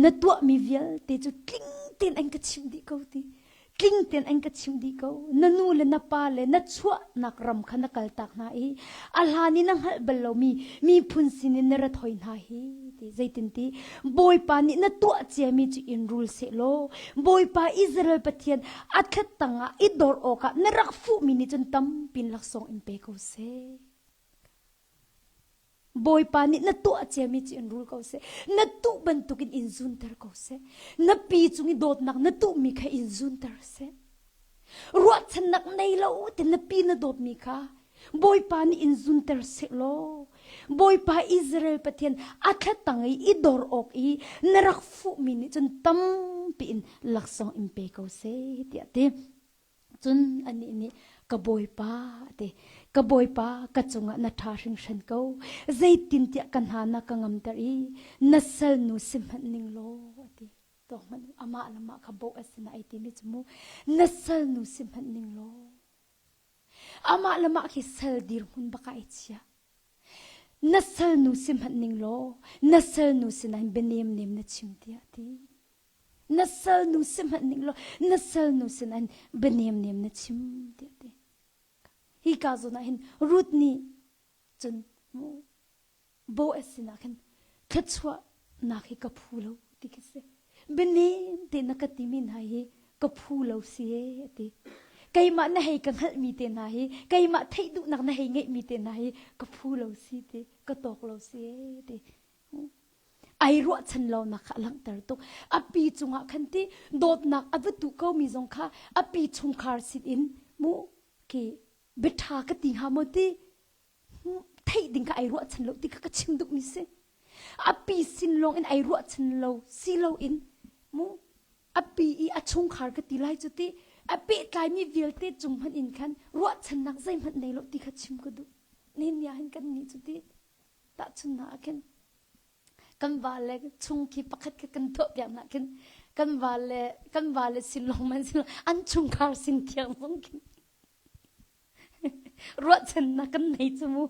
na tuahmi vialte cu tling tein an ka chimh dih ko ti. Tling tein an ka chimh dih ko. Na nu le na pa le na chuahnak ram kha na kaltak hna i a hlan i na hngalh bal lomi miphun sinin na rat hoi hna hi ti zeitinti Bawipa nih na tuah ciami cu in rul sehlaw Bawipa Israel Pathian a thlat tangah i dor awkah na rak fuhmi nih cun tampin laksawng in pe ko seh. Bawipa nih na tuah ciami cu in rul ko seh. Na tuh bantukin in zunter ko seh. Na pi cung i dawtnak na tuhmi kha in zunter seh. Ruahchannak nei lo te na pi na dawtmi kha Bawipa nih in zunter seh law Bawipa Israel Pathian a thlatang i i dor awk i na rak fuhmi nih cun tampi in laksawng in pe ko seh tiah ti. Cun anih nih, Ka bawipa, a ti. Ka bawipa, ka cungah na ṭha hringhran ko. Zeitintiah ka hna na ka ngamter i na salnu si hmanh ning law, a ti. Tuak hmanh u, amah le mah kha bawh a sinah ai timi cu mu, na salnu si hmanh ning law. Amah le mah khi sal dirhmun bak ah ai chia. Na salnu si hmanh ning law, na salnu sinah hin bianemnem na chim tiah a ti. Na salnu si hmanh ning law na salnu sinain bianemnem na chim tiah ti. Hi ka zawn ah hin Ruth nih cun Boaz sinah khan thluachuahnak hi ka phu lo ti khi si. Bianem te na ka timi hna hi ka phu lo si ee a ti. Keimah na hei ka hngalhmi te hna hi keimah theih duhnak na hei ngeihmi te hna hi ka phu lo si ti ka tawk lo si ee ti. Ai ruahchan lonak kha a langhter tuk. A pi cungah khan ti dawtnak a va tuh komi zong kha a pi chungkhar sin in mu khi biaṭha ka ti hnga maw ti? theih ding kha ai ruahchan lo ti kha ka chim duhmi si. A pi sin lawng in ai ruahchan lo si lo in mu a pi i a chungkhar ka ti lai cu ti a pehtlaimi vialte cung hmanh in khan ruahchannak zeihmanh nei lo ti kha chim ka duh. Nihin ni ah hin kan nih cu ti tahchunhnak ah khin kan va le chung khi pakhat kha kan tuah piak nak khin kan va le kan va le sin lawng man sin an chungkhar sin thiang zong khin ruahchannak kan nei cu mu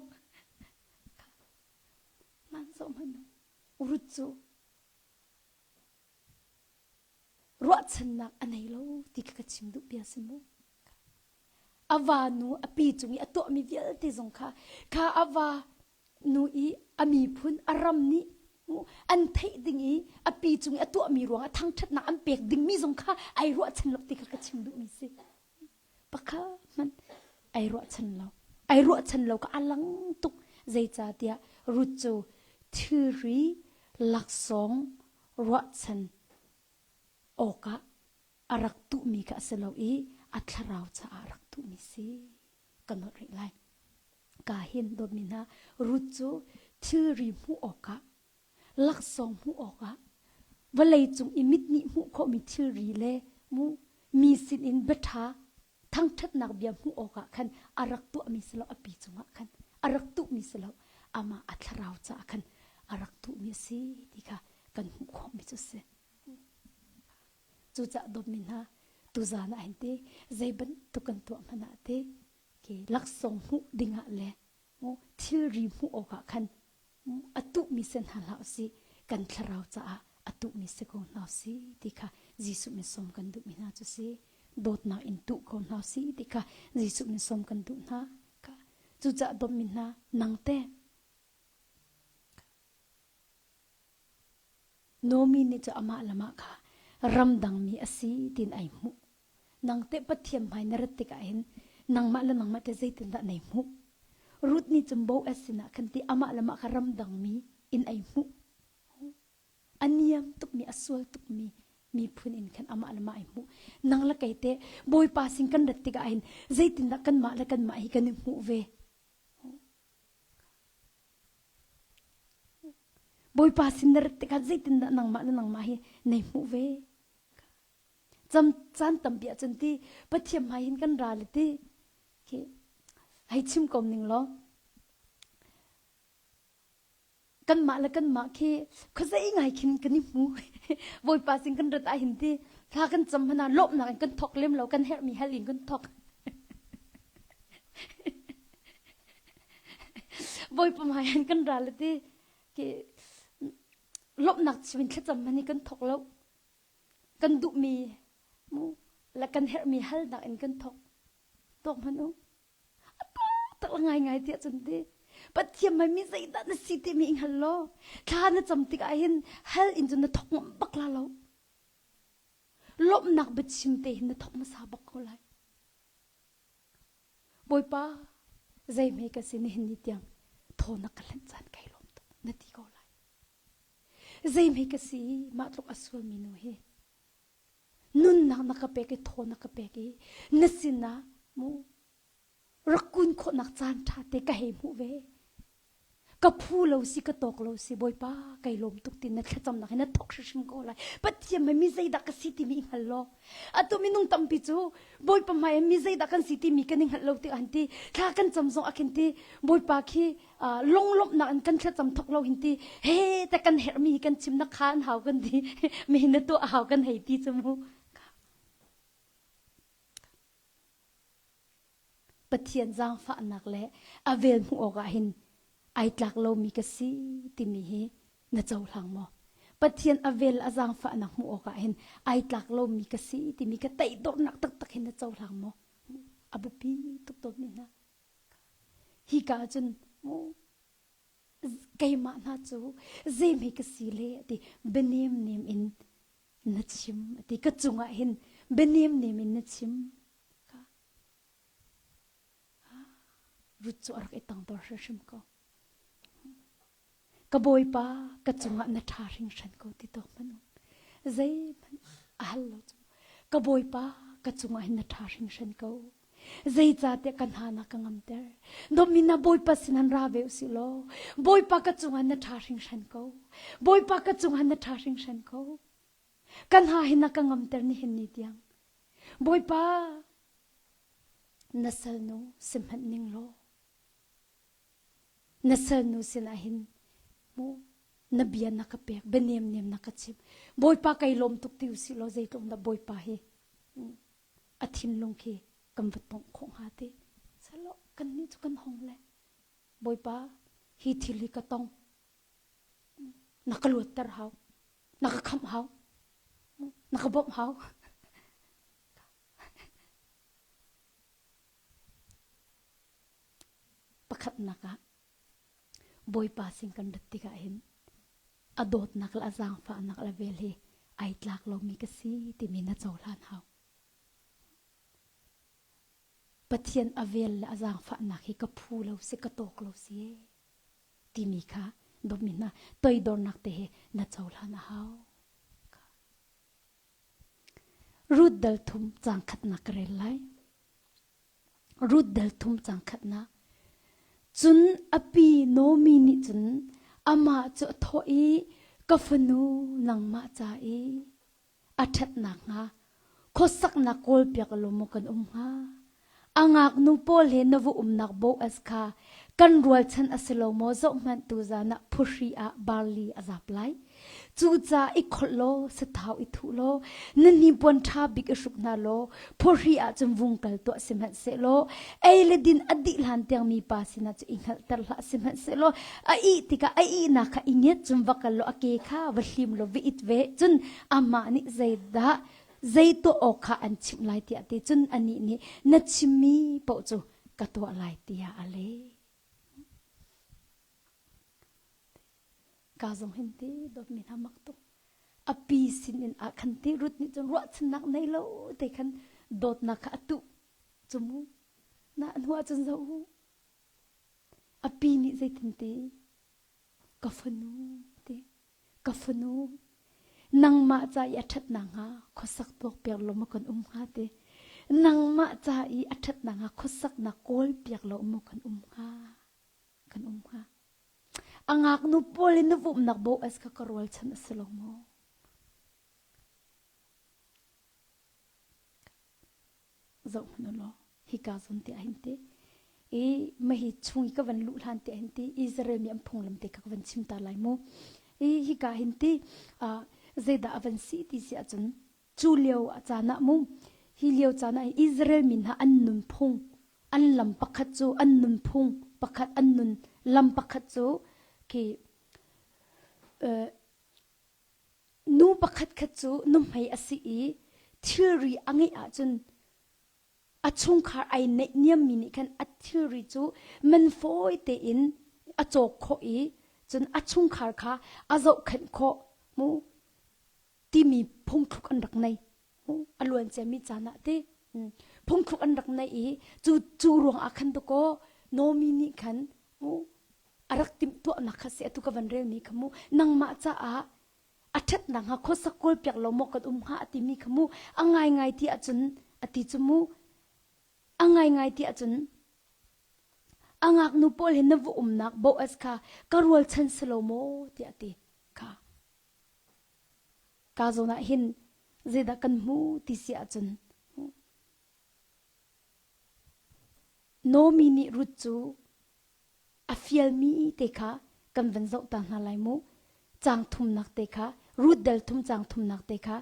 man zo man urut cu ruahchannak a nei lo ti kha ka chim duh bia si mu a va nu a pi cung i a tuahmi vialte zong kha kha a va nu i a miphun a ram nih an theih ding i a pi cung i a tuahmi ruangah thangṭhatnak an pek dingmi zong kha ai ruahchan lo ti kha ka chim duhmi si. Pakhat hmanh ai ruahchan lo. Ai ruahchan lo ka a lang tuk. Zeicahtiah Ruth cu thilri laksawng ruahchan awkah a rak tuhmi kha a si lo i a thlarau caah a rak tuhmi si. Ka nolh rih lai. Ka hin dawtmi hna Ruth cu thilri hmuh awkah laksawng hmuh awkah vawlei cung i mit nih hmuh khawhmi thilri le mu mi sinin biaṭha thangṭhatnak bia hmuh awkah khan a rak tuahmi si lo a pi cungah khan a rak tuhmi si lo amah a thlarau caah khan a rak tuhmi a si ti kha kan hmuh khawhmi cu a si. Cucaah dawtmi hna tuzaan ah hin ti zei bantuk kan tuah hmanh ah ti laksawng hmuh dingah le thilri hmuh awkah khan a tuhmi si hna hlah usih kan thlarau caah a tuhmi si ko hna usih ti kha Jesuh min sawm kan duhmi hna cu si dawtnak in tuh ko hna usih ti kha Jesuh min sawm kan duh hna cucaah dawtmi hna nang te Nomi nih cu amah le mah kha ramdangmi a si tiin ai hmuh. Nang teh Pathian hmai na rat tikah hin nangmah le nangmah teh zeitindah nay hmuh? Ruth nih cun Boaz sinah khan ti amah le mah kha ramdangmi in ai hmuh. A niam tukmi, a sual tukmi miphun in khan amah le mah ai hmuh. Nang le kei teh Bawipa sin kan rat tikah hin zeitindah kanmah le kanmah hi kan i hmuh ve? Bawipa sin na rat tikah zeitindah nangmah le nangmah hi nei hmuh ve? Cam caan tampi ahcun ti Pathian hmai hin kan ra le ti khi hei chim ko ning law kanmah le kanmah khi khuazei ngai khin kan i hmu Bawipa sin kan rat ahhin ti thla kan cam hmanh ah lawmhnak in kan thawk lem lo kan herhmi hal in kan thawk Bawipa hmai hin kan ral ti ki lawmhnak chim in thlacam hmanh hi kan thawk lo. Kan duhmi mu le kan herhmi halnak in kan thawk. Tawk hmanh u. A tak ngai ngai tiah cun ti. Pathian hmai mi zeidah na si timi i hngal law thla na cam tikah hin hal in cun na thawk ngam bak la lo. Lawmhnak biachim te hin na thawk hmasa bak ko lai. Bawipa, zeihme ka si nihin ni tiang thaw na ka hlenh caan kai lawm tuk na ti ko lai. Zeihme ka si mah tluk a sualmi nu hi nunnak na ka pek i thaw na ka pek i na sinah mu rak kun khawhnak caan ṭha te ka hei hmuh ve. Ka phu lo si ka tawk lo si Bawipa kai lawm tuk ti na thlacamnak hi na thawk hrimhrim ko lai. Pathian hmai mi zeidah ka si timi i hngal law. Atu minung tampi cu Bawipa hmai mi zeidah kan si timi kan i hngalh lo tikah han ti thla kan cam zong ah khin ti Bawipa khi lunglawmhnak in kan thlacam thawk lo hin ti he te kan herhmi kan chim na khan hau kan ti mi na tuah hau kan hei ti cu mu. Pathian zaangfahnak le a vel hmuh awkah hin ai tlak lomi ka si timi hi na cohlang maw? Pathian a vel a zaangfahnak hmuh awkah hin ai tlak lomi ka si timi ka teidornak taktak hin na cohlang maw? A biapi tuk tawnmi hna. Hi ka ahcun keimah hna cu zeihme ka si le ti bianemnem in na chim ti ka cungah hin bianemnem in na chim Ruth cu a rak i tangdor hrimhrim ko. Ka bawipa ka cungah na ṭha hringhran ko ti tawk hmanh um. Zeihmanh a hal lo cu. Ka bawipa ka cungah hin na ṭha hringhran ko. Zeicahtiah ka hna na ka ngamter. Domina Bawipa sin han ra ve usih law, Bawipa ka cungah na ṭha hringhran ko. Bawipa ka cungah na ṭha hringhran ko. Ka hna hi na ka ngamter nihin ni tiang. Bawipa, na salnu si hmanh ning law, na salnu sinah hin mu na bia na ka pek, bia nemnem na ka chimh. Bawipa kai lawm tuk ti usih law zeitluk dah Bawipa hi a thinlung khi kan va tongh khawh hnga ti selo kan nih cu kan hong le Bawipa hi thil hi ka tong na ka luatter hau na ka khamh hau na ka bawmh hau pakhatnak ah Bawipa sin kan rat tikah hin a dawtnak le a zaangfahnak le vel hi ai tlak lomi ka si timi na cohlan hau. Pathian a vel le a zaangfahnak hi ka phu lo si ka tawk lo si timi kha dawtmi hna toidornak te he na cohlan a hau. Ruth dal thum caang khatnak ka rel lai. Ruth dal thum cang khatnak. Cun a pi Naomi nih cun amah cu a thawh i, Ka fanu nangmah ca i a ṭhat nakhnga khuasaknak kawlpiak law maw kan um hnga? A ngaknu pawl he na va umnak Boaz kha kan rualchan a si lo maw? Zohhmanh tuzan ah phuhri ah barli a zap lai. Cucaah i kholh law sathau i thuh law na hnipuan ṭha bik i hruk hna law phuhri ah cun vung kal tuah sihmanhsehlaw ei le din a dih hlan tiang mipa sinah cu i hngalhter hlah sihmanhsehlaw a ih tikah a ihnak kha i ngiat cun va kal law a ke kha va hlim law va it ve cun amah nih zeidah zei tuah awk kha an chimh lai tiah ti cun anih nih na chimmi paoh cu ka tuah lai tiah a leh. Ka zong hin ti dawtmi hna mak tuk. A pi sin in ah khan ti Ruth nih cun ruahchannak nei lo te khan dawtnak kha a tuh cu mu. Na hnu ah cun zoh u. A pi nih zeitin ti ka fanu ti ka fanu nangmah ca i a ṭhatnak hnga khuasak tuak piak lo maw kan um hnga ti nangmah ca i a ṭhatnak hnga khuasaknak kawl piak lo maw kan um hnga kan um hnga A ngaknu pawl in na vumnak Boaz kha ka rualchan a si lo maw? Zoh hmanh u law hika zawn te ah hin ti i mahi chung i ka van luh hlan te hin ti Israel mi an phunglam te kha ka van chim ta lai mu i hika hin ti zeidah a van si ti si ahcun Cu lio caan ah mu, hi lio caan ah Israel mi hna an nunphung, an lam pakhat cu an nunphung pakhat, an nun lam pakhat cu khi uh, nu pakhat khat cu nuhmei a si i thilri a ngeih ahcun a chungkhar ai neihniammi nih khan a thilri cu man fawi tein a cawk khawh i cun a chungkhar kha a zohkhenh khawh mu timi phungthluk an rak nei a luan ciami caan ah ti phungthluk an rak nei i cu cu ruang ah khan dakaw Nomi nih khan mu a rak timhtuahnak kha si atu ka van relmi kha mu nangmah caah a ṭhatnak hnga khuasak kawl piak lo maw kan um hnga a timi kha mu a ngaingai ti ahcun a ti cu mu a ngaingai ti ahcun a ngaknu pawl he na va umnak Boaz kha ka rualchan si lo maw tiah a ti kha Ka zawn ah hin zeidah kan hmu ti si ahcun Naomi nih Ruth cu a fialmi te kha kan van zoh ta hna lai mu. Caang thumnak te kha Ruth dal thum caang thumnak te kha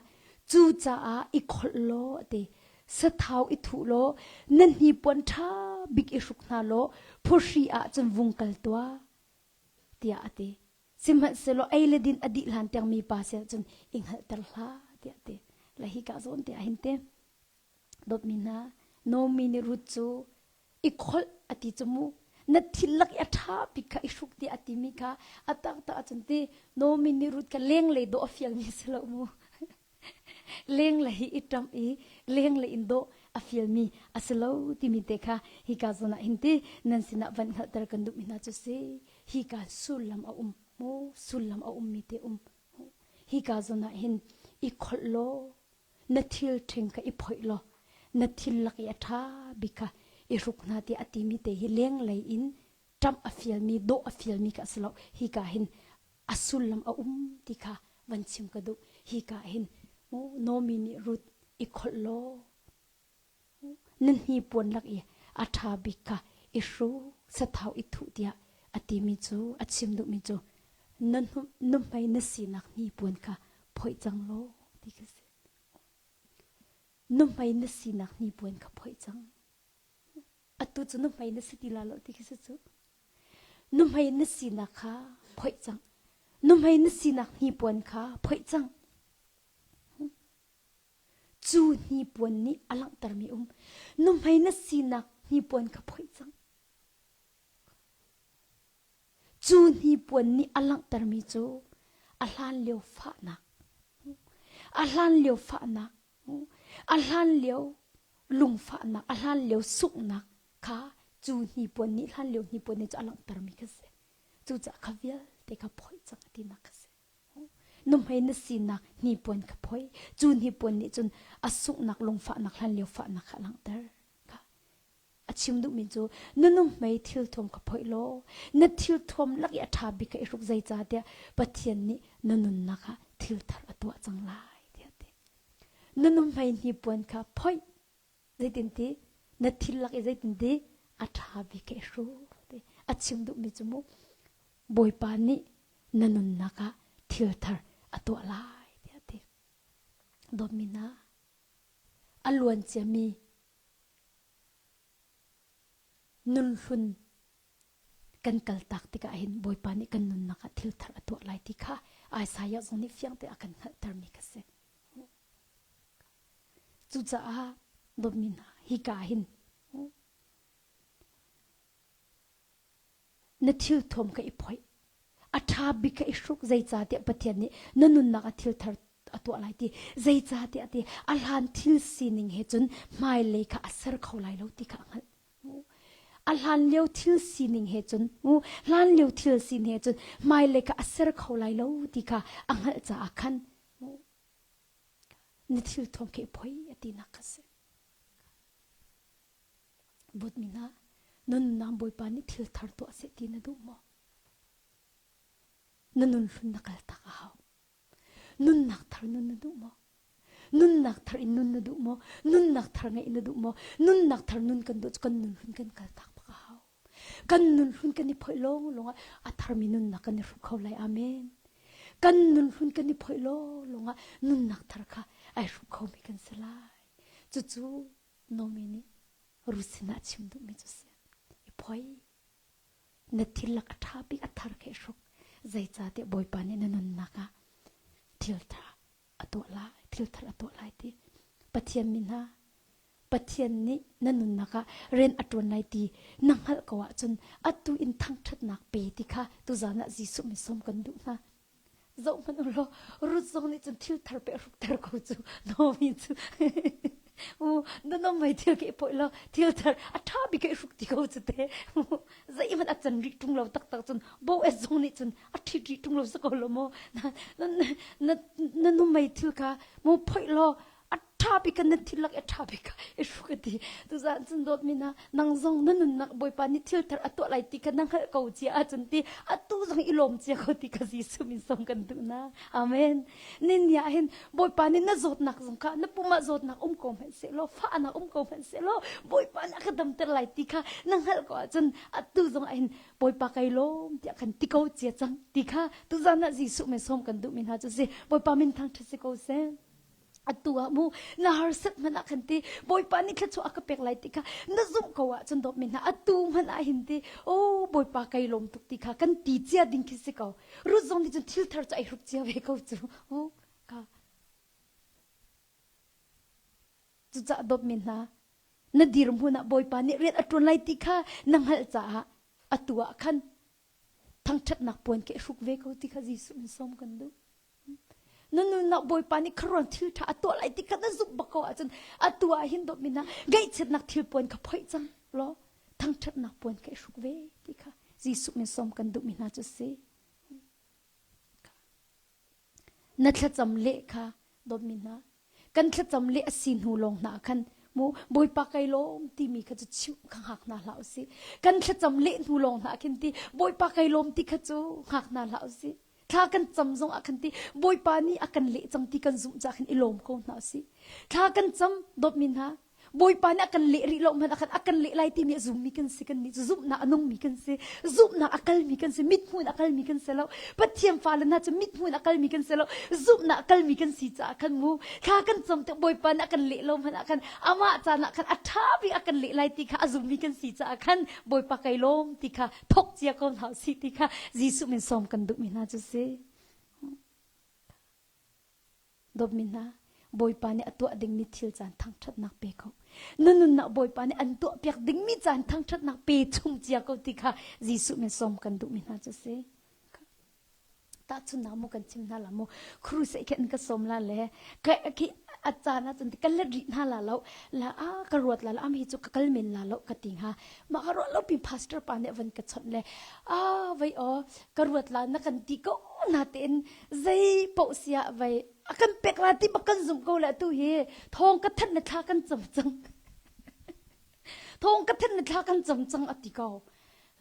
cucaah i kholh law a ti. Sathau i thuh law na hnipuan ṭha bik i hruk hna law phuhri ah cun vung kal tuah tiah a ti. Sihmanhsehlaw ei le din a dih hlan tiang mipa sin cun i hngalhter hlah tiah ti. Le hi ka zawn te ah hin te dawtmi hna Naomi nih Ruth cu i kholh a ti cu mu na thil lak i a ṭha bik kha i hruk tiah a timi kha a taktak ahcun ti Naomi nih Ruth kha lenglei dawh a fialmi si lo mu lenglei i ṭamh i lenglei in dawh a fialmi a si lo timi te kha hika zawn ah hin ti nan sinah van hngalhter kan duhmi hna cu si hika sullam a um mu sullam a ummi te um hika zawn ah hin i kholh law na thil ṭhing kha i phoih law. Na thil lak i a ṭha bik kha i hruk hna tiah a timi te hi lenglei in ṭamh a fialmi, dawh a fialmi kha a si lo. Hika hin a sullam a um ti kha van chim ka duh. Hika hin Naomi nih Ruth i kholh law na hnipuan lak i a ṭha bik kha i hru sathau i thuh tiah a timi cu a chim duhmi cu na nuhmei na sinak hnipuan kha phoih cang law ti khi si. Nuhmei na sinak hnipuan kha phoih cang. Atu cu nuhmei na si ti la lo ti khi si cu. Nuhmei na sinak kha phoih cang. Nuhmei na sinak hnipuan kha phoih cang. Cu hnipuan nih a langhtermi um. Nuhmei na sinak hnipuan kha phoih cang. Cu hnipuan nih a langhtermi cu a hlan lio fahnak, a hlan lio fahnak, a hlan lio lungfahnak, a hlan lio sunghnak kha cu hnipuan nih hlan lio hnipuan nih cu a langhtermi kha si. Cucaah kha vialte kha phoih cang a tinak kha si. Nuhmei na sinak hnipuan kha phoih. Cu hnipuan nih cun a sunghnak lungfahnak hlan lio fahnak kha a langhter. Kha a chim duhmi cu na nuhmei thilthuam kha phoih law na thilthuam lak i a ṭha bik kha i hruk zeicahtiah Pathian nih na nunnak ah thil thar a tuah cang lai tiah a ti. Na nuhmei hnipuan kha phoih zeitinti na thil lak i zeitinti a ṭha bik kha i hruk ti a chim duhmi cu mu Bawipa nih na nunnak ah thil thar a tuah lai tiah a ti. Dawtmi hna, a luan ciami nunhlun kan kaltak tikah hin Bawipa nih kan nunnak ah thil thar a tuah lai ti kha Isaiah zong nih fiang te a kan hngalhtermi kha si. Cucaah dawtmi hna, hika hin na thil thuam kha i phoih a ṭha bik kha i hruk zeicahtiah Pathian nih na nunnak ah thil thar a tuah lai ti zeicahtiah ti a hlan thil sining he cun hmailei kha a ser kho lai lo ti kha a hngalh a hlan lio thil sining he cun hlan lio thil sining he cun hmailei kha a ser kho lai lo ti kha a hngalh caah khan na thil thuam khi poi a tinak kha si Bawtmi hna, nunnak Bawipa nih thil thar tuah seh ti na duh maw? Na nun hlun na kal tak a hau. Nunnak thar nun na duh maw? Nunnak thar in nun na duh maw? Nunnak thar ngeih na duh maw? Nunnak thar nun kan duh cu kan nun hlun kan kal tak bak a hau. Kan nun hlun kan i phoih lawng lawng ah a tharmi nunnak kan i hrup kho lai. Amen. Kan nun hlun kan i phoih lawng lawng ah nunnak thar kha ai hrup khomi kan si lai. Cucu Nomi nih Ruth sinah chim duhmi cu si. I phoi. Na thil lak a ṭha bik a thar kha i hruk. Zeicahtiah Bawipa nih na nunnak ah thil ṭha a tuah lai, thil thar a tuah lai ti. Pathian mi hna, Pathian nih na nunnak ah rian a ṭuan lai ti na hngalh ko ahcun atu in thangṭhatnak pe ti kha tuzan ah Jesuh min sawm kan duh hna. Zoh hmanh u law Ruth zong nih cun thil thar pe hrukter ko cu Naomi cu u na nom mei thil ke poi lo thil thar a tha bi ke hruk ti ko cu te zeihmanh a can rih tung lo taktak cun Boaz zong nih cun a ṭhit rih tung lo sa ko lo maw na na na nu mei thil kha mu phoi law a ṭha bik na thil lak a ṭha bik i hruk a ti tuzaan cun dawtmi hna nang zong na nunnak Bawipa nih thil thar a tuah lai ti kha na hngalh ko cia ahcun ti atu zong i lawm cia ko ti kha Jesuh min sawm kan duh na amen nin ni ah hin Bawipa nih na zawtnak zong kha na pum ah zawtnak um ko hmanh seh law fahnak um ko hmanh seh law Bawipa nih a ka damter lai ti kha na hngalh ko ahcun atu zong ah hin Bawipa kai lawm tiah khan ti ko cia cang ti kha tuzaan ah Jesuh min sawm kan duhmi hna cu si Bawipa min thangṭhat si ko seh atu ah mu na harsat hmanh ah khan ti bawipa nih thluachuah a ka pek lai ti kha na zumh ko ahcun dawtmi hna atu hmanh ah hin ti o bawipa kai lawm tuk ti kha kan ti cia ding khi si ko Ruth zong nih cun thil thar cu ai hruk cia ve ko cu ka cucaah dawtmi hna na dirhmun ah bawipa nih rian a ṭuan lai ti kha na hngalh caah atu ah khan thangṭhatnak puan ke hruk ve ko ti kha Jesuh in sawm kan duh na nunnak Bawipa nih kharuan thil ṭha a tuah lai ti kha na zumh bak ko ahcun atu ah hin dawtmi hna gaihchiatnak thil puan kha phoih cang law thangṭhatnak puan kha i hruk ve ti kha Jesuh min sawm kan duhmi hna cu si na thlacam leh kha dawtmi hna kan thlacam leh a si hnu lawng hna khan. Mu Bawipa kai lawm timi kha cu chimh kha hngak hna hlah usih. Kan thlacam leh hnu lawng hna ah khin ti Bawipa kai lawm ti kha cu hngak hna hlah usih. Thla kan cam zong ah khan ti Bawipa nih a kan leh cang ti kan zumh caah khin i lawm ko hna usih. Thla kan cam dawtmi hna Bawipa nih a kan leh rih lo hmanh ah khan a kan leh lai timi a zummi kan si kan nih cu zumhnak a nungmi kan si zumhnak a kalmi kan si mithmuh in a kalmi kan si lo Pathian fale hna cu mithmuh in a kalmi kan si lo zumhnak a kalmi kan si caah khan mu thla kan cam tik Bawipa nih a kan leh lo hmanh ah khan amah caan ah khan a ṭha bik a kan leh lai ti kha a zummi kan si caah khan Bawipa kai lawm ti kha thok cia ko hna usih ti kha Jesuh min sawm kan duhmi hna cu si. Dawtmi hna, Bawipa nih a tuah dingmi thil caan thangṭhatnak pe ko. Na nunnak Bawipa nih an tuahpiak dingmi caan thangṭhatnak pe chung cia ko ti kha Jesuh min sawm kan duhmi hna cu si. Tahchunhnak mu kan chim hna la mu. Crusade khi an ka sawm la le ka khi a caan ah cun ka let rih hna la lo la a ka ruat la la am hi cu ka kal men la lo ka ti hnga mah ka ruat lo pi pastor pa nih van ka chawnh le a vai o ka ruat la na kan ti ko na tein zei paoh siah vai a kan pek la ti bak kan zumh ko le tu hi thawng ka thanh le thla kan cam cang thawng ka thanh le thla kan cam cang a ti ko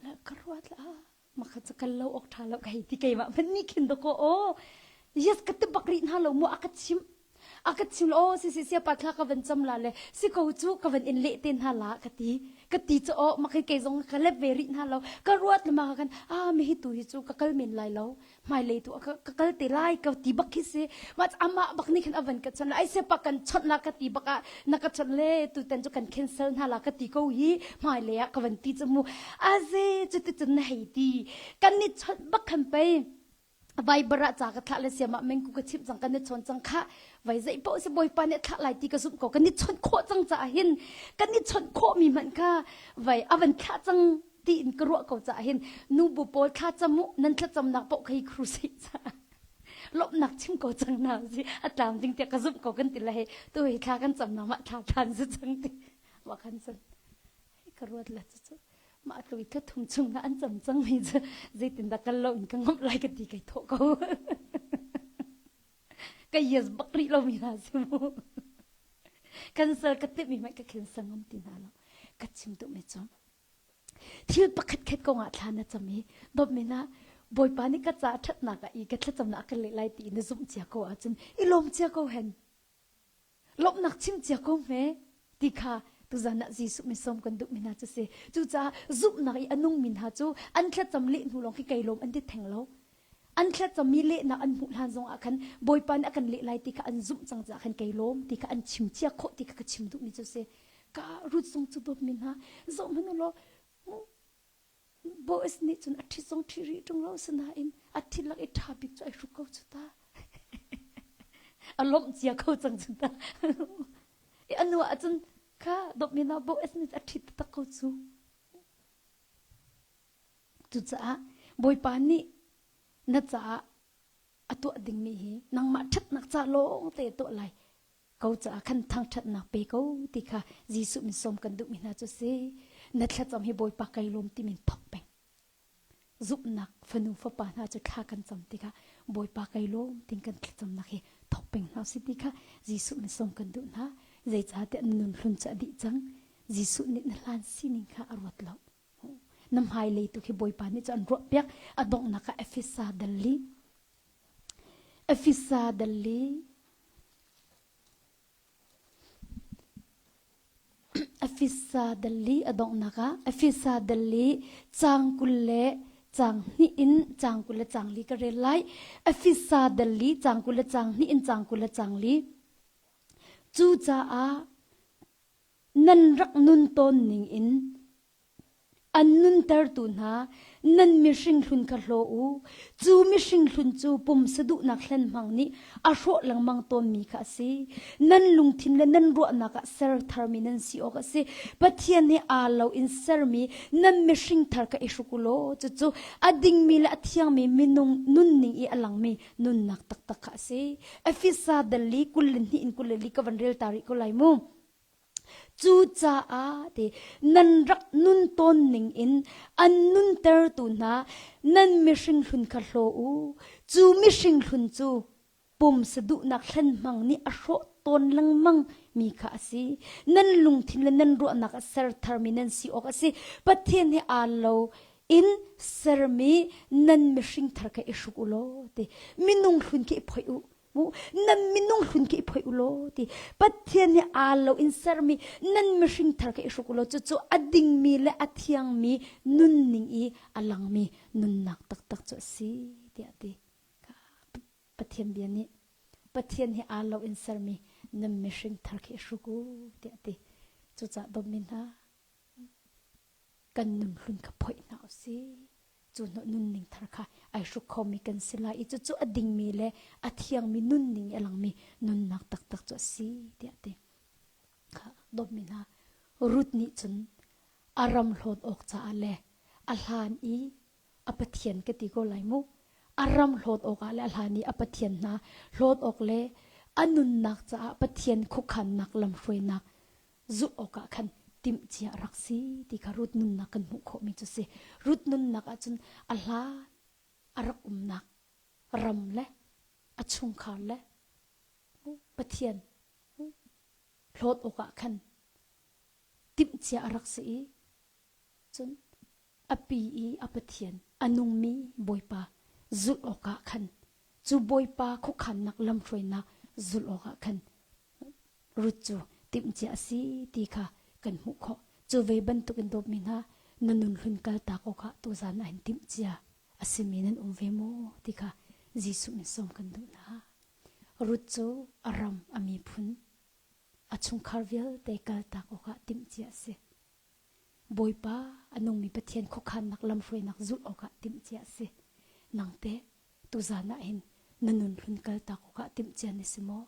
la ka ruat la makha cu kal lo ok tha lo ka hei ti keimah hmanh nih khin dakaw aw yes ka ti bak rih hna lo mu a ka chim a ka chim aw si si sia pa thla ka van cam la le si ko cu ka van in leh te hna la ka ti ka ti cu aw makhin kei zong ka let ve rih hna lo ka ruat le ma ka kan a mi hi tu hi cu ka kal men lai lo hmailei tu ka kal te lai ka ti bak khi si ma amah bak nih khin a van ka chon ai se pa kan chon la ka ti bak ah na ka chon le tu tan cu kan cancel hna la ka ti ko hi hmailei ah ka van ti cu mu aze cu ti cun na hei ti kan ni chon bak khan pei Viber ah ca ka thlah le siam ah mengku ka chimh cang kan i chawn cang kha vai zei paoh si bawipa nih thlah lai ti ka zumh ko kan i chawnh khawh cang caah hin kan i chawnh khawh mi hmanh kha vai a van thlah cang tiin ka ruah ko caah hin nubu pawl thla cam u nan thlacamnak paoh kha hi crusade caah lawmhnak chim ko cang na si a tlam ding tiah ka zumh ko kan ti le hei tu hi thla kan cam na mah thla than si cang ti wa khan cun ka ruat la cu mah tluk i thla thum chung na an cam cang mi cu zeitindah kal lo in ka ngamh lai ka ti kai thawh ko ka yes bak rih lo mi hna si mu cancel ka timh mi hmanh ka cancel ngam ti hna lo ka chim duh mi cu Thil pakhatkhat kongah thla na cam i dawtmi na Bawipa nih ka ca ṭhatnak ah i ka thlacamnak a ka leh lai ti na zumh cia ko ahcun i lawm cia ko hen. Lawmhnak chim cia ko hme ti kha tuzan ah Jesuh min sawm kan duhmi hna cu si. Cucaah zumhnak i a nungmi hna cu an thlacam leh hnu lawng khi kei lawm an ti theng lo. An thlacammi lehnak an hmuh hlan zongah khan Bawipa nih a kan leh lai ti kha an zumh cang caah khan kei lawm ti kha an chim cia khawh ti kha ka chim duhmi cu si. Ka Ruth zong cu dawtmi hna zoh hmanh u law Boaz nih cun a ṭhit zong ṭhi rih ṭung lo sinain a thil lak i ṭha bik cu ai hruk ko cu ta. A lawmh cia ko cang cu ta. I a nu ah cun kha dawtmi hna Boaz nih a ṭhit taktak ko cu. Cucaah Bawipa nih na caah a tuah dingmi hi nangmah ṭhatnak ca lawng te tuah lai ko caah khan thangṭhatnak pe ko ti kha Jesuh min sawm kan duhmi hna cu si. Na thlacam hi Bawipa kai lawm ti min thawk peng. Zumhnak fanu fapa hna cu thla kan cam tikah Bawipa kai lawm tin kan thlacamnak hi thawk peng hna si ti kha Jesuh min sawm kan duh hna. Zeicahtiah na nun hlun cu a dih cang. Jesuh nih na hlan sining kha a ruat lo. Na hmailei tu khi Bawipa nih cu an ruahpiak. A donghnak ah Efesa dal li. Efesa dal li. Efesa dal li a donghnak ah Efesa dal li caang 20 le caang hnih in caang 20 le caang li ka rel lai. Efesa dal li caang 20 le caang hnih in caang 20 le caang li. Cucaah nan rak nun tawn ning in an nuntertu hna nan mihring hlun kha hlaw u. Cu mihring hlun cu pumsa duhnak hlenhmang nih a hrawh lengmang tawnmi kha a si. Nan lungthin le nan ruahnak ah ser tharmi nan si awk a si. Pathian he aa lo in sermi nan mihring thar kha i hruk u law cucu a dingmi le a thiangmi minung nunning i a langmi nunnak taktak kha a si. Efesa dal li 22 in 24 ka van rel ta rih ko lai mu. Cucaah ti nan rak nun tawn ning in an nuntertu hna nan mihring hlun kha hlaw u. Cu mihring hlun cu pumsa duhnak hlenhmang nih a hrawh tawn lengmang. mi kha a si. Nan lungthin le nan ruahnak ah ser tharmi nan si awk a si. Pathian he aa lo in sermi nan mihring thar kha i hruk u law ti. Minung hlun khi i phoih u. Mu nan minung hlun khi i phoih u law ti. Pathian he aa lo in sermi nan mihring thar kha i hruk u law cucu a dingmi le a thiangmi nunning i a langmi nunnak taktak cu a si tiah a ti. Pathian bia nih Pathian he aa lo in sermi nan mihring thar khi hruk u tiah a ti. Cucaah dawtmi hna kan nun hlun kha phoih hna u sih. Cu nunning thar kha ai hruk khomi kan si lai i cucu a dingmi le a thiangmi nunning i a langmi nunnak taktak cu a si tiah a ti. Kha dawtmi hna Ruth nih cun a ram hlawt awk caah le a hlan i a pathian ka ti ko lai mu a ram hlawt awkah le a hlan i a pathian hna hlawt awk le a nunnak caah pathian khuakhannak lamhruainak zulh awkah khan timhcia rak si ti kha Ruth nunnak kan hmuh khawhmi cu si Ruth nunnak ahcun a hlan a rak umnak ram le a chungkhar le pathian hlawt awkah khan timhcia a rak si i cun a pi i a Pathian a nungmi Bawipa zulh awkah khan cu Bawipa khuakhannak lamhruainak zulh awkah khan Ruth cu timhcia a si ti kha kan hmuh khawh. Cu ve bantukin dawtmi hna na nun hlun kaltak awkah tuzan ah hin timhcia a simi nan um ve maw ti kha Jesuh min sawm kan duh hna. Ruth cu a ram a miphun a chungkhar vialte kaltak awkah timhcia a si. Bawipa a nungmi Pathian khuakhannak lamhruainak zulh awkah timhcia a si. Nang teh tuzan ah hin na nun hlun kaltak awkah timhcia na si maw?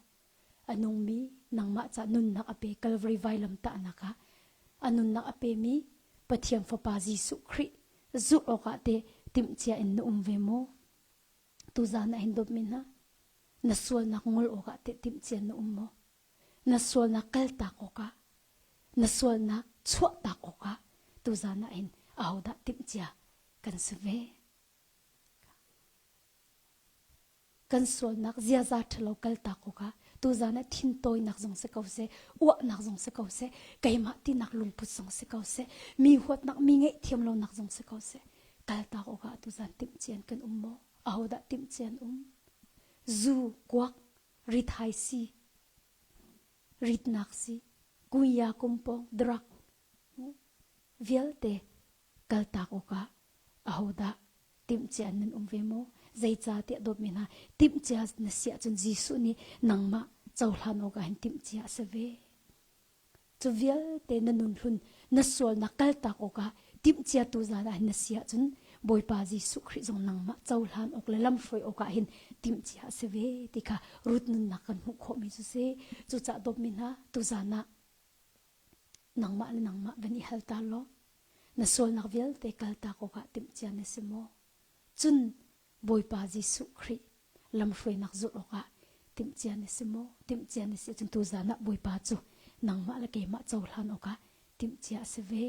A nungmi nangmah ca nunnak a pe Calvary vailam tahnak ah a nunnak a pemi Pathian Fapa Jesuh Khrih zulh awkah teh timhcia in na um ve maw? Tuzan ah hin dawtmi hna, na sualnak ngol awkah teh timhcia na um maw? Na sualnak kaltak awkah na sualnak chuahtak awkah tuzan ah hin ahodah timhcia kan si ve? Kan sualnak ziaza ṭhalo kaltak awkah tuzan ah thintawinak zong si ko seh, uahnak zong si ko seh, keimah tinak lungput zong si ko seh, mi huatnak, mi ngaihthiam lonak zong si ko seh, kaltak awkah tuzan timhcian kan um maw? Ahodah timhcian um? Zu, kuak, rithai si, ritnak si, kunya kumpong, drug vialte kaltak awkah ahodah timhcia nan um ve maw? Zeicahtiah dawtmi hna, timhcia na si ahcun Jesuh nih nangmah cohlan awkah hin timhcia a si ve. Cu vialte na nun hlun na sualnak kaltak awkah timhcia tu zan ah hin na si ahcun Bawipa Jesuh Khrih zong nangmah cohlan awk le lamhruai awkah hin timhcia a si ve ti kha Ruth nunnak kan hmuh khawhmi cu si. Cucaah dawtmi hna, tuzan ah nangmah le nangmah van i hal ta law na sualnak vialte kaltak awkah timhcia na si maw? Cun Bawipa Jesuh Khrih lamhruainak zulh awkah timhcia na si maw? Timhcia na si ahcun tuzan ah Bawipa cu nangmah le keimah cohlan awkah timhcia a si ve.